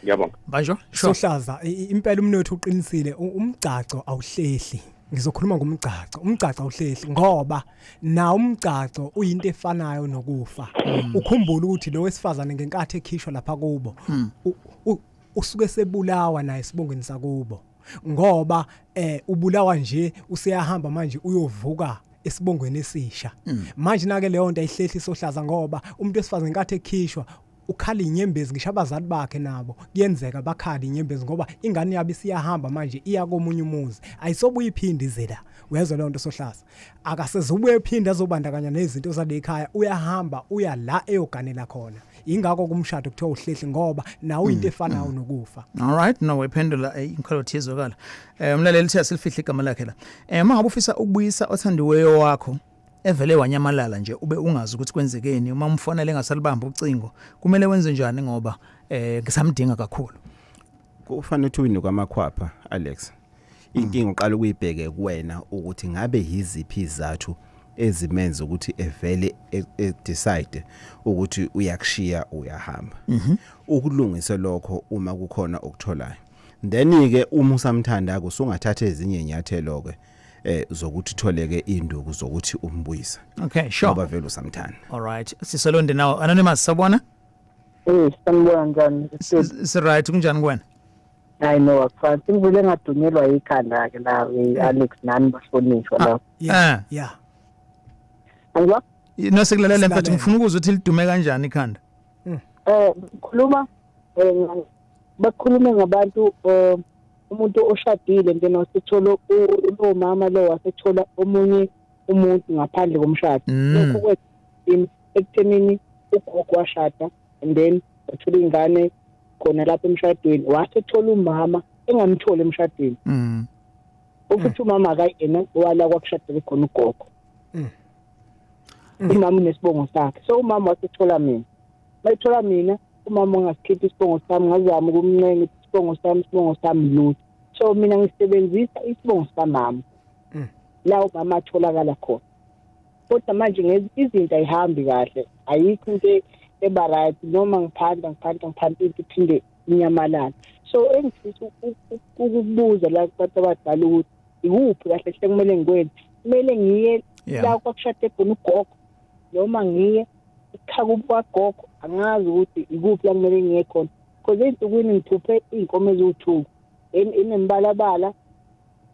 Ngiyabonga. Banjwa? Sure. Sohlaza, impela umnotho uqinisile, umgcaco awuhlehli. Ngizokhuluma ngomgcaco. Umgcaco awuhlehli ngoba na umgcaco uyinto efanayo nokufa. Ukhumbula ukuthi lo wesifazane ngenkathi ekhishwa lapha kubo usuke sebulawa naye sibongweni sakubo. Ngoba ubulawa nje useyahamba manje uyovuka esibongweni esisha. Manje nake leyo nto ayihlehli sohlaza ngoba umuntu wesifazane ngenkathi ekhishwa ukhala inyembezi, ngisho abazali bakhe nabo kuyenzeka bakhala inyembezi ngoba ingane yabo isiyahamba manje iya komunye umuzi, ayisobuye iphinde ize la. Uyezwa leyo nto sohlaza? Akasezubuye ephinde azobandakanya nezinto zale ekhaya, uyahamba uya la eyoganela khona. Ingakho kumshado kuthiwa uhlehli ngoba nawo into efanayo nokufa. All right, no wephendula inkolo thizokala. Umlaleli uthi asilifihle igama lakhe la. Uma ngabe ufisa ukubuyisa othandiweyo wakho evele wanyamalala nje ube ungazi ukuthi kwenzekeni, uma umfonele engasalibamba ucingo, kumele wenze njani ngoba ngisamdinga kakhulu? Kufanele uthi uyini kwamakhwapha Alex. Inkinga uqala ukuyibheke kuwena ukuthi ngabe yiziphi izathu ezimenza ukuthi evele decide ukuthi uyakushiya uyahamba. Ukulungise lokho uma kukhona okutholayo. Then ke uma usamthanda usungathatha ezinye inyathelo ke zokuthi tholeke induku zokuthi umbuyise. Okay, sure. Ngoba vele usamthanda. All right. Sisolonde now. Anonymous, sawubona? Sanibona, njani? Si right, kunjani kuwena? Hayi no, akufani. Ngivele ngadunyelwa ikhanda ke la Alex nani bahlonishwa la. Yeah. Yeah. Angwa? No, sikulalela mfethu, ngifuna ukuzwa ukuthi lidume kanjani ikhanda. Khuluma bakhulume ngabantu umuntu oshadile then wasithola lo mama lo wasethola omunye umuntu ngaphandle komshado. Lokho kwethu ekuthenini ugogo washada and then wathola ingane khona lapha emshadweni, wasethola umama engamtholi emshadweni. Ukuthi umama akayena wala kwakushadele khona ugogo. Umama unesibongo sakhe, so umama wasethola mina. Bayithola mina, umama ongasikhiphi isibongo sami, ngazama ukumncenga isibongo sami lutho. So mina ngisebenzisa isibongo samama la umama atholakala khona. Kodwa manje izinto ayihambi kahle, ayikho into eba right, noma ngiphanda into iphinde inyamalala. So engifisa ukubuza la kubantu abadala ukuthi ikuphi kahle hle kumele ngikwenze, kumele ngiye La kwakushade khona ugogo noma ngiye ekhaya kwagogo, angazi ukuthi ikuphi la kumele ngiye khona, because ey'nsukwini ngiphuphe iy'nkomo eziwu-2 enembalabala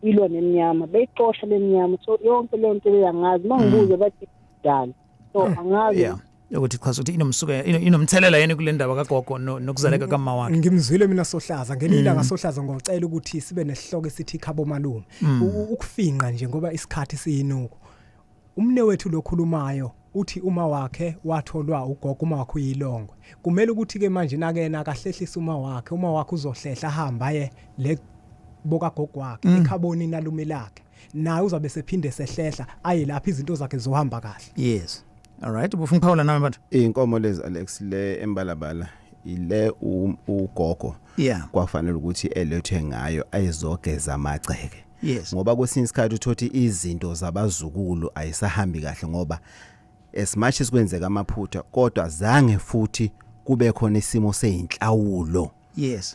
ilwa nemnyama, beyixosha lemnyama. So yonke leyo nto leyo angazi, uma ngibuze bathi dala, so angazi. Yeah, ukuthi chaza ukuthi inomsuka inomthelela yini kule ndaba kagogo nokuzaleka kamama wakhe. Ngimzwile mina Sohlaza ngelinye ilanga Sohlaza ngocela ukuthi sibe nesihloko esithi khabo malume. Ukufinqa nje ngoba isikhathi siyinuko. Umne wethu lokhulumayo uthi uma wakhe watholwa ugogo, uma wakhe uyilongwe. Kumele ukuthi ke manje nakena akahlehlisa uma wakhe, uma wakhe uzohlehla ahamba aye le boka gogo wakhe ekhaboni nalume lakhe, naye uzabe sephinde sehlehla aye lapha, izinto zakhe zohamba kahle. Yes. All right, ubufuna ukuphawula nawe bantu? Inkomo lezi Alex, le embalabala ile ugogo kwafanele ukuthi elethwe ngayo ayizogeza amagceke. Ngoba kwesinye isikhathi uthothi izinto zabazukulu ayisahambi kahle, ngoba as much as kwenzeka amaphutha kodwa zange futhi kube khona isimo seyinhlawulo.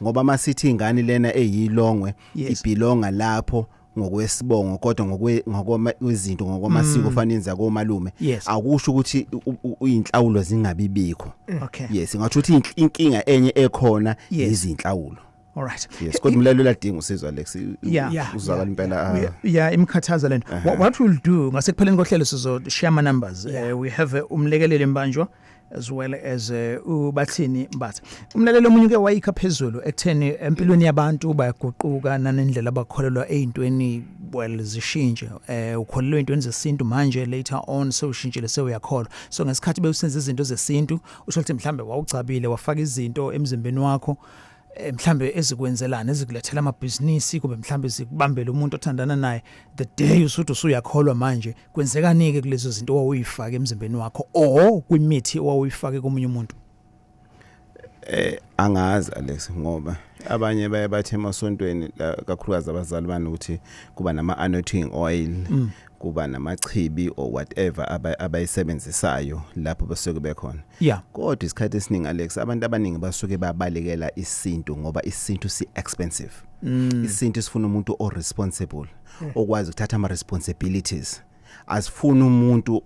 Ngoba masithi ingane lena eyilongwe ibhilonga lapho ngokwesibongo, kodwa ngokwezinto ngokwamasiko fanele yenza komalume, akusho ukuthi inhlawulo zingabibikho. Yes, ngatho ukuthi inkinga enye ekhona izinhlawulo. All right. Yes, kodwa umlaleli ladinga usizo Alex, uzwakala impela. Yeah, imkhathaza lento. What we'll do ngasekupheleni kohlelo sizo share ama numbers. We have umlekeleli Mbanjwa as well as uBathini Mbatha. Umlaleli omunye ke wayikha phezulu ekutheni empilweni yabantu bayaguquka nanendlela abakholelwa ezintweni, well zishintshe. Ukholelwa ezintweni zesintu manje, later on sewushintshile sewuyakholwa. So ngesikhathi bewusenza izinto zesintu usho ukuthi mhlambe wawugcabile wafaka izinto emzimbeni wakho mhlambe ezikwenzelana ezikulethela amabhizinisi, kube mhlambe zikubambele umuntu othandana naye, the day usuthi usuyakholwa manje kwenzekani ke kulezo zinto owawuyifaka emzimbeni wakho or kwimithi owawuyifake komunye umuntu? Angazi Alex, ngoba abanye baye bathi emasontweni kakhulukazi abazali bani ukuthi kuba nama anointing oil, kuba namachibi or whatever abayisebenzisayo lapho basuke bekhona. Kodwa isikhathi esiningi Alex, abantu abaningi basuke babalekela isintu ngoba isintu si expensive. Isintu sifuna umuntu o responsible, okwazi ukuthatha ama responsibilities. Asifuna umuntu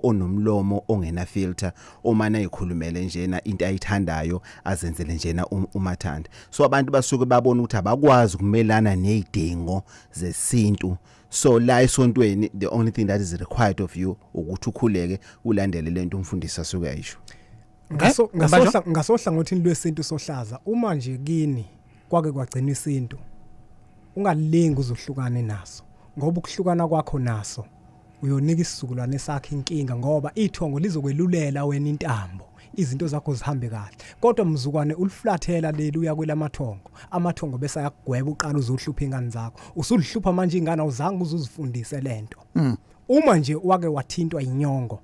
onomlomo ongena filter, omana ezikhulumele njena into ayithandayo azenzele njena umathanda. So abantu basuke babona ukuthi abakwazi ukumelana nezidingo zesintu. So la esontweni the only thing that is required of you ukuthi ukhuleke ulandele lento umfundisi asuke ayisho. Ngasohlangothini lwesintu Sohlaza, uma nje kini kwake kwagcina isintu, ungalingi uzohlukane naso, ngoba ukuhlukana kwakho naso uyonika isizukulwane sakhe inkinga, ngoba ithongo lizokwelulela wena intambo, izinto zakho zihambe kahle. Kodwa mzukwane uliflathela leli uya kwelamathongo, amathongo bese ayakugweba, uqala uzohlupha ingane zakho, usulihlupha manje ingane awuzange uzuzifundise lento. Uma nje wake wathintwa inyongo,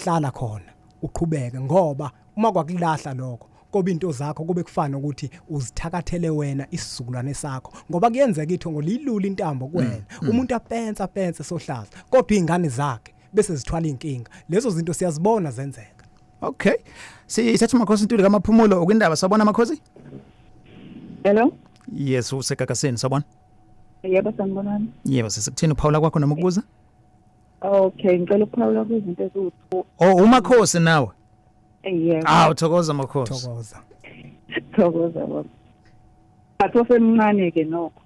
hlala khona uqhubeke, ngoba uma kwakulahla lokho koba into zakho kube kufana ukuthi uzithakathele wena isizukulwane sakho, ngoba kuyenzeka ithongo lilula intambo kuwena, umuntu apensa Sohlaza, kodwa izingane zakhe bese zithwala inkinga. Lezo zinto siyazibona zenzeka. Okay, sithatha Makhosi Ntuli kaMaphumulo okwindaba. Sabona Makhosi? Hello. Yes, usegagaseni. Sabona? Yebo, sanibonani. Yebo, sesikuthini uphawula kwakho noma ukubuza? Okay, ngicela ukuphawula kwizinto eziwu2. Oh, uMakhosi nawe? Yebo. Ah, uthokoza Makhosi. Thokoza. Thokoza baba. Athosemncane ke nokho.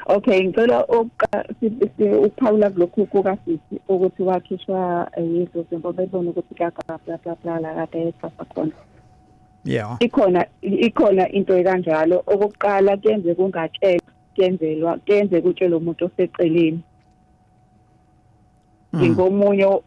Okay, ngicela ukuphawula kulokhu kukasisi ukuthi wakhishwa yidlozi ngoba ebona ukuthi kaka bla bla bla la kade ethwasa khona. Yeah. Ikhona into ekanjalo. Okokuqala kuyenze kungatshelwa, kuyenzelwa, kuyenze kutshelwe umuntu oseceleni.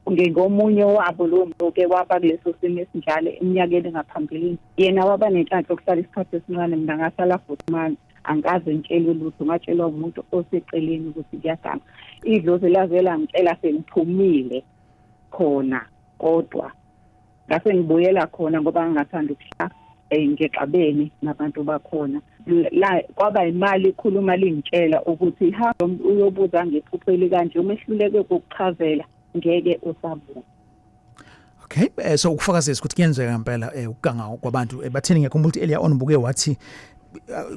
Ngingomunye wabo lo muntu ke waba kuleso simo esinjalo eminyakeni ngaphambilini. Yena waba nenhlanhla yokuhlala isikhathi esincane, mina ngasala futhi manje angikaze ngitshelwe lutho, ngatshelwa umuntu oseceleni ukuthi kuyaganga. Idlozi laze langitshela sengiphumile khona, kodwa ngase ngibuyela khona ngoba ngingathanda ukuhlala ngexabene nabantu bakhona. La kwaba imali ikhuluma lingitshela ukuthi hamba uyobuza ngephupho elikanje, umehluleke ukuchazela ngeke usabuza. Okay, so ukufakazisa ukuthi kuyenzeka ngempela ukuganga kwabantu. Bathini ngiyakhumbula ukuthi earlier on buke wathi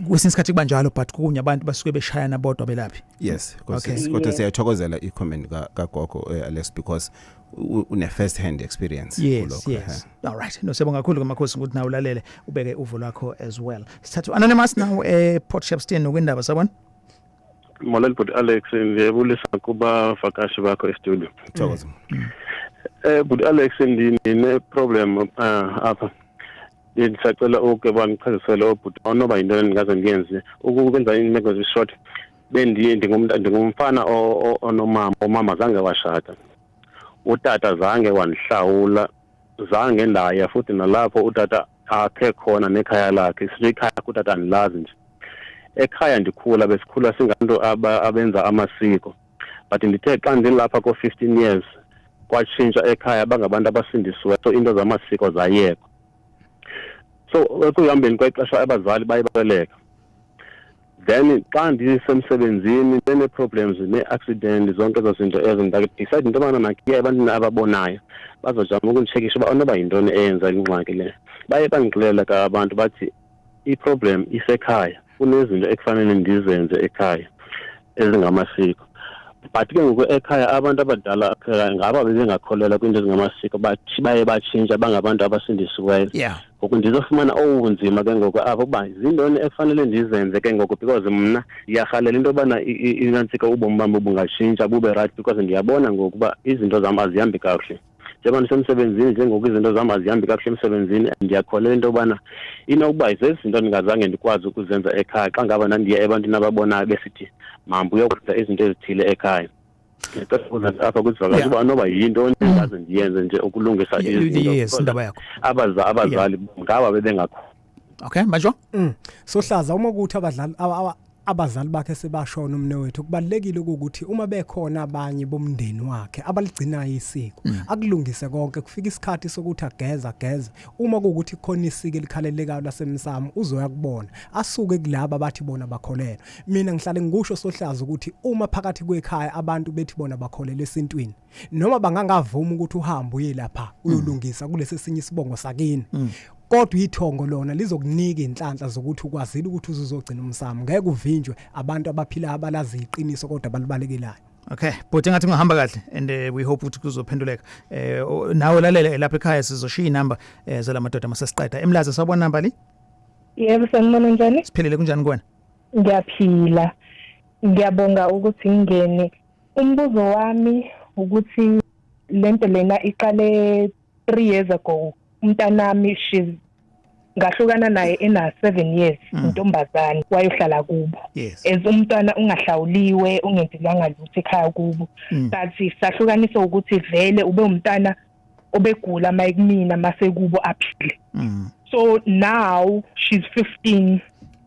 Kwesinye isikhathi kuba njalo, but kunye abantu basuke beshayana bodwa belaphi. Yes, kodwa siyathokozela i-comment kagogo, Alex, because une first hand experience kulokho. Yes. All right, no, siyabonga kakhulu kamakhosi ukuthi nawe ulalele, ubeke uvo lwakho as well. Sithathu anonymous now Port Shepstone nokwindaba, sabona. Molweni bhuti Alex, ndiyabulisa kubavakashi bakho e-studio. Thokoza. Bhuti Alex, ndine problem apha. Ndisacela uke bandichazisele obhuti onoba yintoni endingaze ndiyenze ukwenza imeko zishort. Bendiye ndingumfana onomama, umama zange washata, utata zange wandihlawula, zange ndaya futhi nalapho utata akhe khona nekhaya lakhe. Sikhaya kutata andilazi nje. Ekhaya ndikhula besikhula singabantu abenza amasiko, but ndithe xa ndilapha ko-15 years kwatshintsha ekhaya, bangabantu abasindisiweyo, so into zamasiko zayekwa. So ekuhambeni kwexesha abazali baye basweleka. Then xa ndisemsebenzini ndine-problems nee-accident, zonke ezo zinto ezo, ndadicide into yobana makiye ebantwini ababonayo bazozama ukunditshekisha uba onoba yintoni eyenza ingxaki le. Baye bandixelela ke abantu bathi i-problem isekhaya, kunezinto ekufanele ndizenze ekhaya ezingamasiko. But ke ngoku ekhaya abantu abadala ngaba bebengakholelwa kwiinto ezingamasiko, bathi baye batshintsha bangabantu abasindisiweyo. Ngoku ndizofumana obunzima ke ngoku apho uba zintoni ekufanele ndizenze ke ngoku, because mna ndiyarhalela into yobana inantsika ubomi bam bungatshintsha bube right, because ndiyabona ngoku uba izinto zam azihambi kakuhle. Njengoba ndisemsebenzini njengoku izinto zam azihambi kakuhle emsebenzini, ndiyakholelwa into yobana inokuba zezi zinto ndingazange ndikwazi ukuzenza ekhaya xa ngaba ndandiya ebantwini ababonayo besithi mhambe uyokwenza izinto ezithile ekhaya. Ndicela ukuza apha kwizivakashi uba noba yintoni engaze ndiyenze nje ukulungisa izinto. Yes, indaba yakho. Abazali ngaba bebengakho. Okay, Majo. Sohlaza, uma ukuthi abadlali abazali bakhe sebashona umne wethu, kubalekile ukuthi uma bekhona abanye bomndeni wakhe abaligcinayo isiko, akulungise konke. Kufika isikhathi sokuthi ageza uma kuwukuthi khona isiko elikhalelekayo lasemsamo, uzoya kubona, asuke kulaba abathi bona bakholelwa. Mina ngihlale ngikusho Sohlaza ukuthi uma phakathi kwekhaya abantu bethi bona bakholelwa esintwini, noma bangangavuma ukuthi uhambe uye lapha uyolungisa kulesi sinye isibongo sakini, kodwa ithongo lona lizokunika inhlanhla zokuthi ukwazile ukuthi uzozogcina umsamo, ngeke uvinjwe abantu abaphila abalazi iqiniso kodwa balibalekelayo. Okay, but engathi ngihamba kahle and we hope ukuthi kuzophenduleka. Nawe lalele lapha ekhaya, sizoshiya inamba zalamadoda masesiqeda. Emlazi, sawubona nambali? Yebo, sanibona, njani? Siphilile, kunjani kuwena? Ngiyaphila. Ngiyabonga ukuthi ngingene. Umbuzo wami ukuthi lento lena iqale 3 years ago. Umntanami she's ngahlukana naye ena 7 years, intombazane wayohlala kubo. As umntwana ungahlawuliwe, ungenzelwanga lutho ekhaya kubo. But sahlukaniswa ukuthi vele ube umntana obegula mayekumina mase kubo aphile. So now she's 15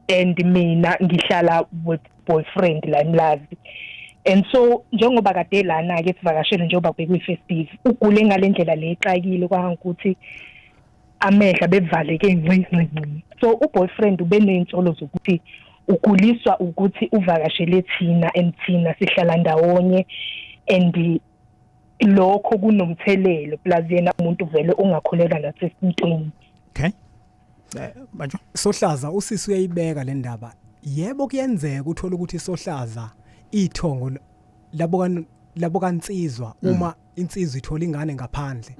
and mina ngihlala with boyfriend la eMlazi. And so njengoba kade lana ke sivakashele njengoba bekuyi festive, ugule ngalendlela le exakile kwangukuthi amehla bevaleke ngci ngci ngci. So uboyfriend ubeney'nsolo zokuthi uguliswa ukuthi uvakashele thina and thina sihlala ndawonye and lokho kunomthelelo, plus yena umuntu vele ongakholelwa nasesintweni. Okay. Manje Sohlaza, usisi uyayibeka le ndaba. Yebo, kuyenzeka uthola ukuthi Sohlaza ithongo labo kansizwa, uma insizwa ithola ingane ngaphandle,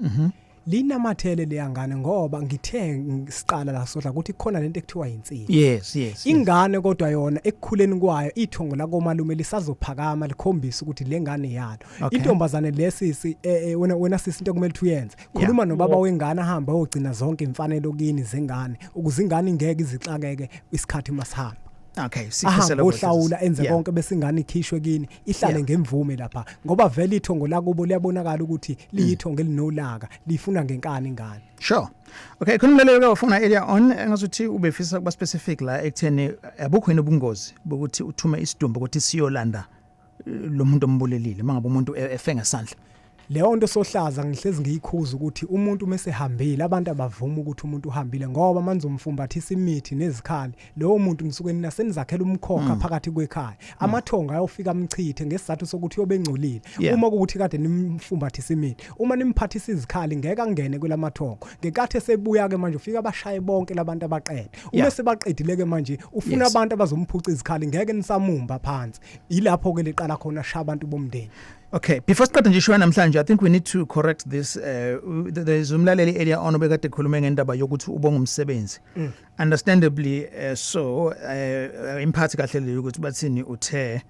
linamathele leyangane, ngoba ngithe siqala la Sohla ukuthi khona lento ekuthiwa insizwa. Yes. Ingane kodwa yona ekukhuleni kwayo ithongo la komalume lisazophakama likhombisa ukuthi lengane yalo. Intombazane lesisi, wena sisi, into kumele uyenze, khuluma nobaba wengane, ahamba ayogcina zonke imfanelo kini zengane ukuze ingane ingeke izixakeke isikhathi masihamba. Okay, sifisela ohlawula enze konke bese ingane ikhishwe kini, ihlale ngemvume lapha, ngoba vele ithongo lakubo liyabonakala ukuthi liyithongo elinolaka, lifuna ngenkani ingane. Sure. Okay, khona umlaleli ke ufuna earlier on engazuthi ubefisa kuba specific la ekutheni abukho yini ubungozi bokuthi uthume isidumbu ukuthi siyolanda lo muntu ombulelile mangabe umuntu efe ngesandla. Leyo nto sohlaza ngihlezi ngiyikhuza ukuthi umuntu mesehambile, abantu abavuma ukuthi umuntu uhambile, ngoba manje umfumbathisa imithi nezikhali, lowo muntu nisuke nina senizakhela umkhokha phakathi kwekhaya. Amathonga ayofika amchithe ngesizathu sokuthi uyobengcolile. Uma kuwukuthi kade nimfumbathisa imithi, uma nimphathisa izikhali, ngeke angene kulamathongo. Ngenkathi esebuya ke manje, ufika abashaye bonke labantu abaqede. Uma sebaqedile ke manje, ufuna abantu abazomphuca izikhali, ngeke nisamumba phansi. Ilapho ke liqala khona shaya abantu bomndeni. Okay, before siqeda nje ishow namhlanje, I think we need to correct this. There is umlaleli earlier on obekade ekhulume ngendaba yokuthi ubonga umsebenzi. Understandably, so imphathi kahle leyo ukuthi bathini uthe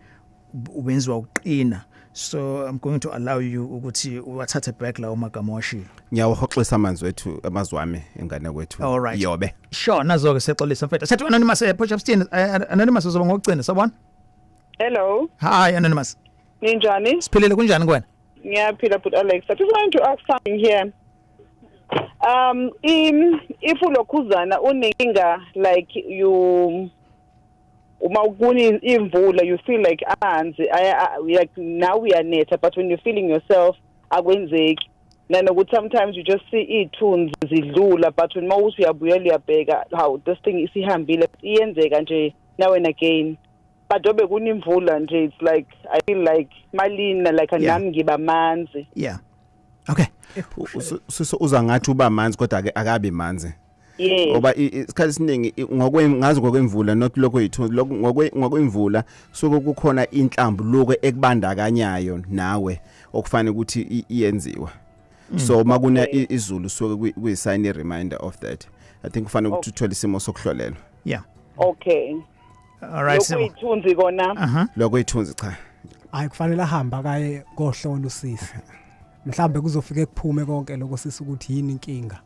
ubenziwa uqina. So I'm going to allow you ukuthi uwathathe back lawo magama washilo. Ngiyawahoxisa amanzi wethu, amazwi ami, engane kwethu. All right. Yobe. Sure, nazo ke sexolisa mfethu. Sethu anonymous Port Shepstone, anonymous uzoba ngokugcina, sabona? Hello. Hi, anonymous. Ninjani? Siphilile, kunjani kuwena? Ngiyaphila, but Alex, I just wanted to ask something here. If ulokhuzana unenkinga, like you, uma kuni imvula, you feel like amanzi like now we are netha, but when you're feeling yourself akwenzeki. Nanokuthi sometimes you just see iy'thunzi zidlula, but when mawuthi uyabuyela uyabheka how this thing isihambile, iyenzeka nje now and again. But obe kunimvula nje, it's like I feel like malina, like nami ngiba manzi. Yeah. Okay. Siso uza ngathi uba manzi, kodwa ke akabi manzi. Yes. Ngoba isikhathi esiningi ngazi ngokwemvula, not lokho yithunzi, lokho ngokwemvula suke kukhona inhlambuluko ekubandakanyayo nawe okufanele ukuthi iyenziwe. So makuna izulu suke kuyi sign, reminder of that. I think kufanele ukuthi uthole isimo sokuhlolelwa. Okay. All right. Lokhu ithunzi kona? Lokho ithunzi cha. Hayi, kufanele ahamba kaye kohlola usisi, mhlambe kuzofike kuphume konke lokho sisi ukuthi yini inkinga.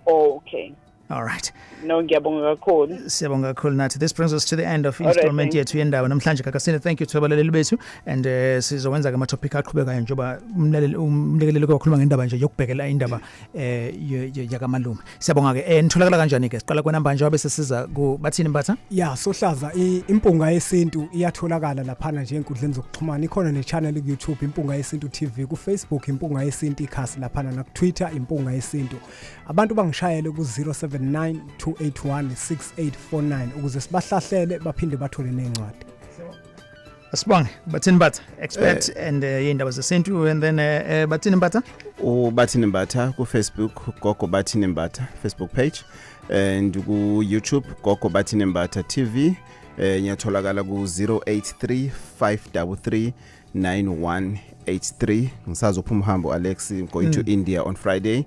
Okay. All right. No, ngiyabonga kakhulu. Siyabonga kakhulu nathi. This brings us to the end of All right, installment thank yethu yendaba namhlanje Gagasini. Thank you to abalaleli bethu and sizokwenza ke ama topic aqhubekayo njengoba umlaleli umlekeleli kwakhuluma ngendaba nje yokubhekela indaba yakamalume. Siyabonga ke. Nitholakala kanjani ke? Siqala kwenamba nje wabe sesiza ku Bathini Mbatha. Ya, sohlaza, Impunga Yesintu iyatholakala laphana nje enkundleni zokuxhumana. Ikhona ne-channel ku YouTube, Impunga Yesintu TV, ku Facebook Impunga Yesintu ikhasi laphana, na ku Twitter Impunga Yesintu. Abantu bangishayele ku 079 281 6849 ukuze sibahlahlele baphinde bathole nencwadi. Asibonge Bathini Mbatha, expert and yindaba zesintu, and then Bathini Mbatha. UBathini Mbatha ku Facebook, Gogo Bathini Mbatha Facebook page, and ku YouTube Gogo Bathini Mbatha TV. Ngiyatholakala ku 083 533 9183. Ngisazophuma uhambo, Alex. I'm going to India on Friday,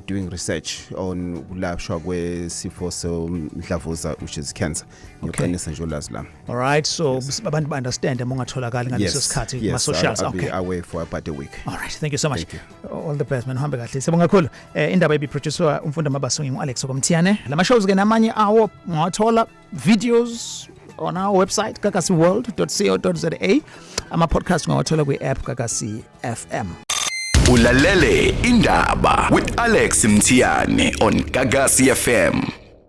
doing research on ukulashwa kwesifo somdlavuza, which is cancer. Ngiyoqinisa nje ulwazi lami. All right, so abantu ba understand uma ungatholakali ngaleso sikhathi kuma socials. I'll be away for about a week. All right, thank you so much. Thank you. All the best, man. Uhambe kahle. Siyabonga kakhulu. Indaba ibi-producer umfundo Mabaso, ngingu-Alex Okomthiyane. Lama shows ke namanye awo ungawathola videos on our website gagasiworld.co.za. Ama podcast ungawathola kwi-app Gagasi FM. Ulalele Indaba with Alex Mthiyane on Gagasi FM.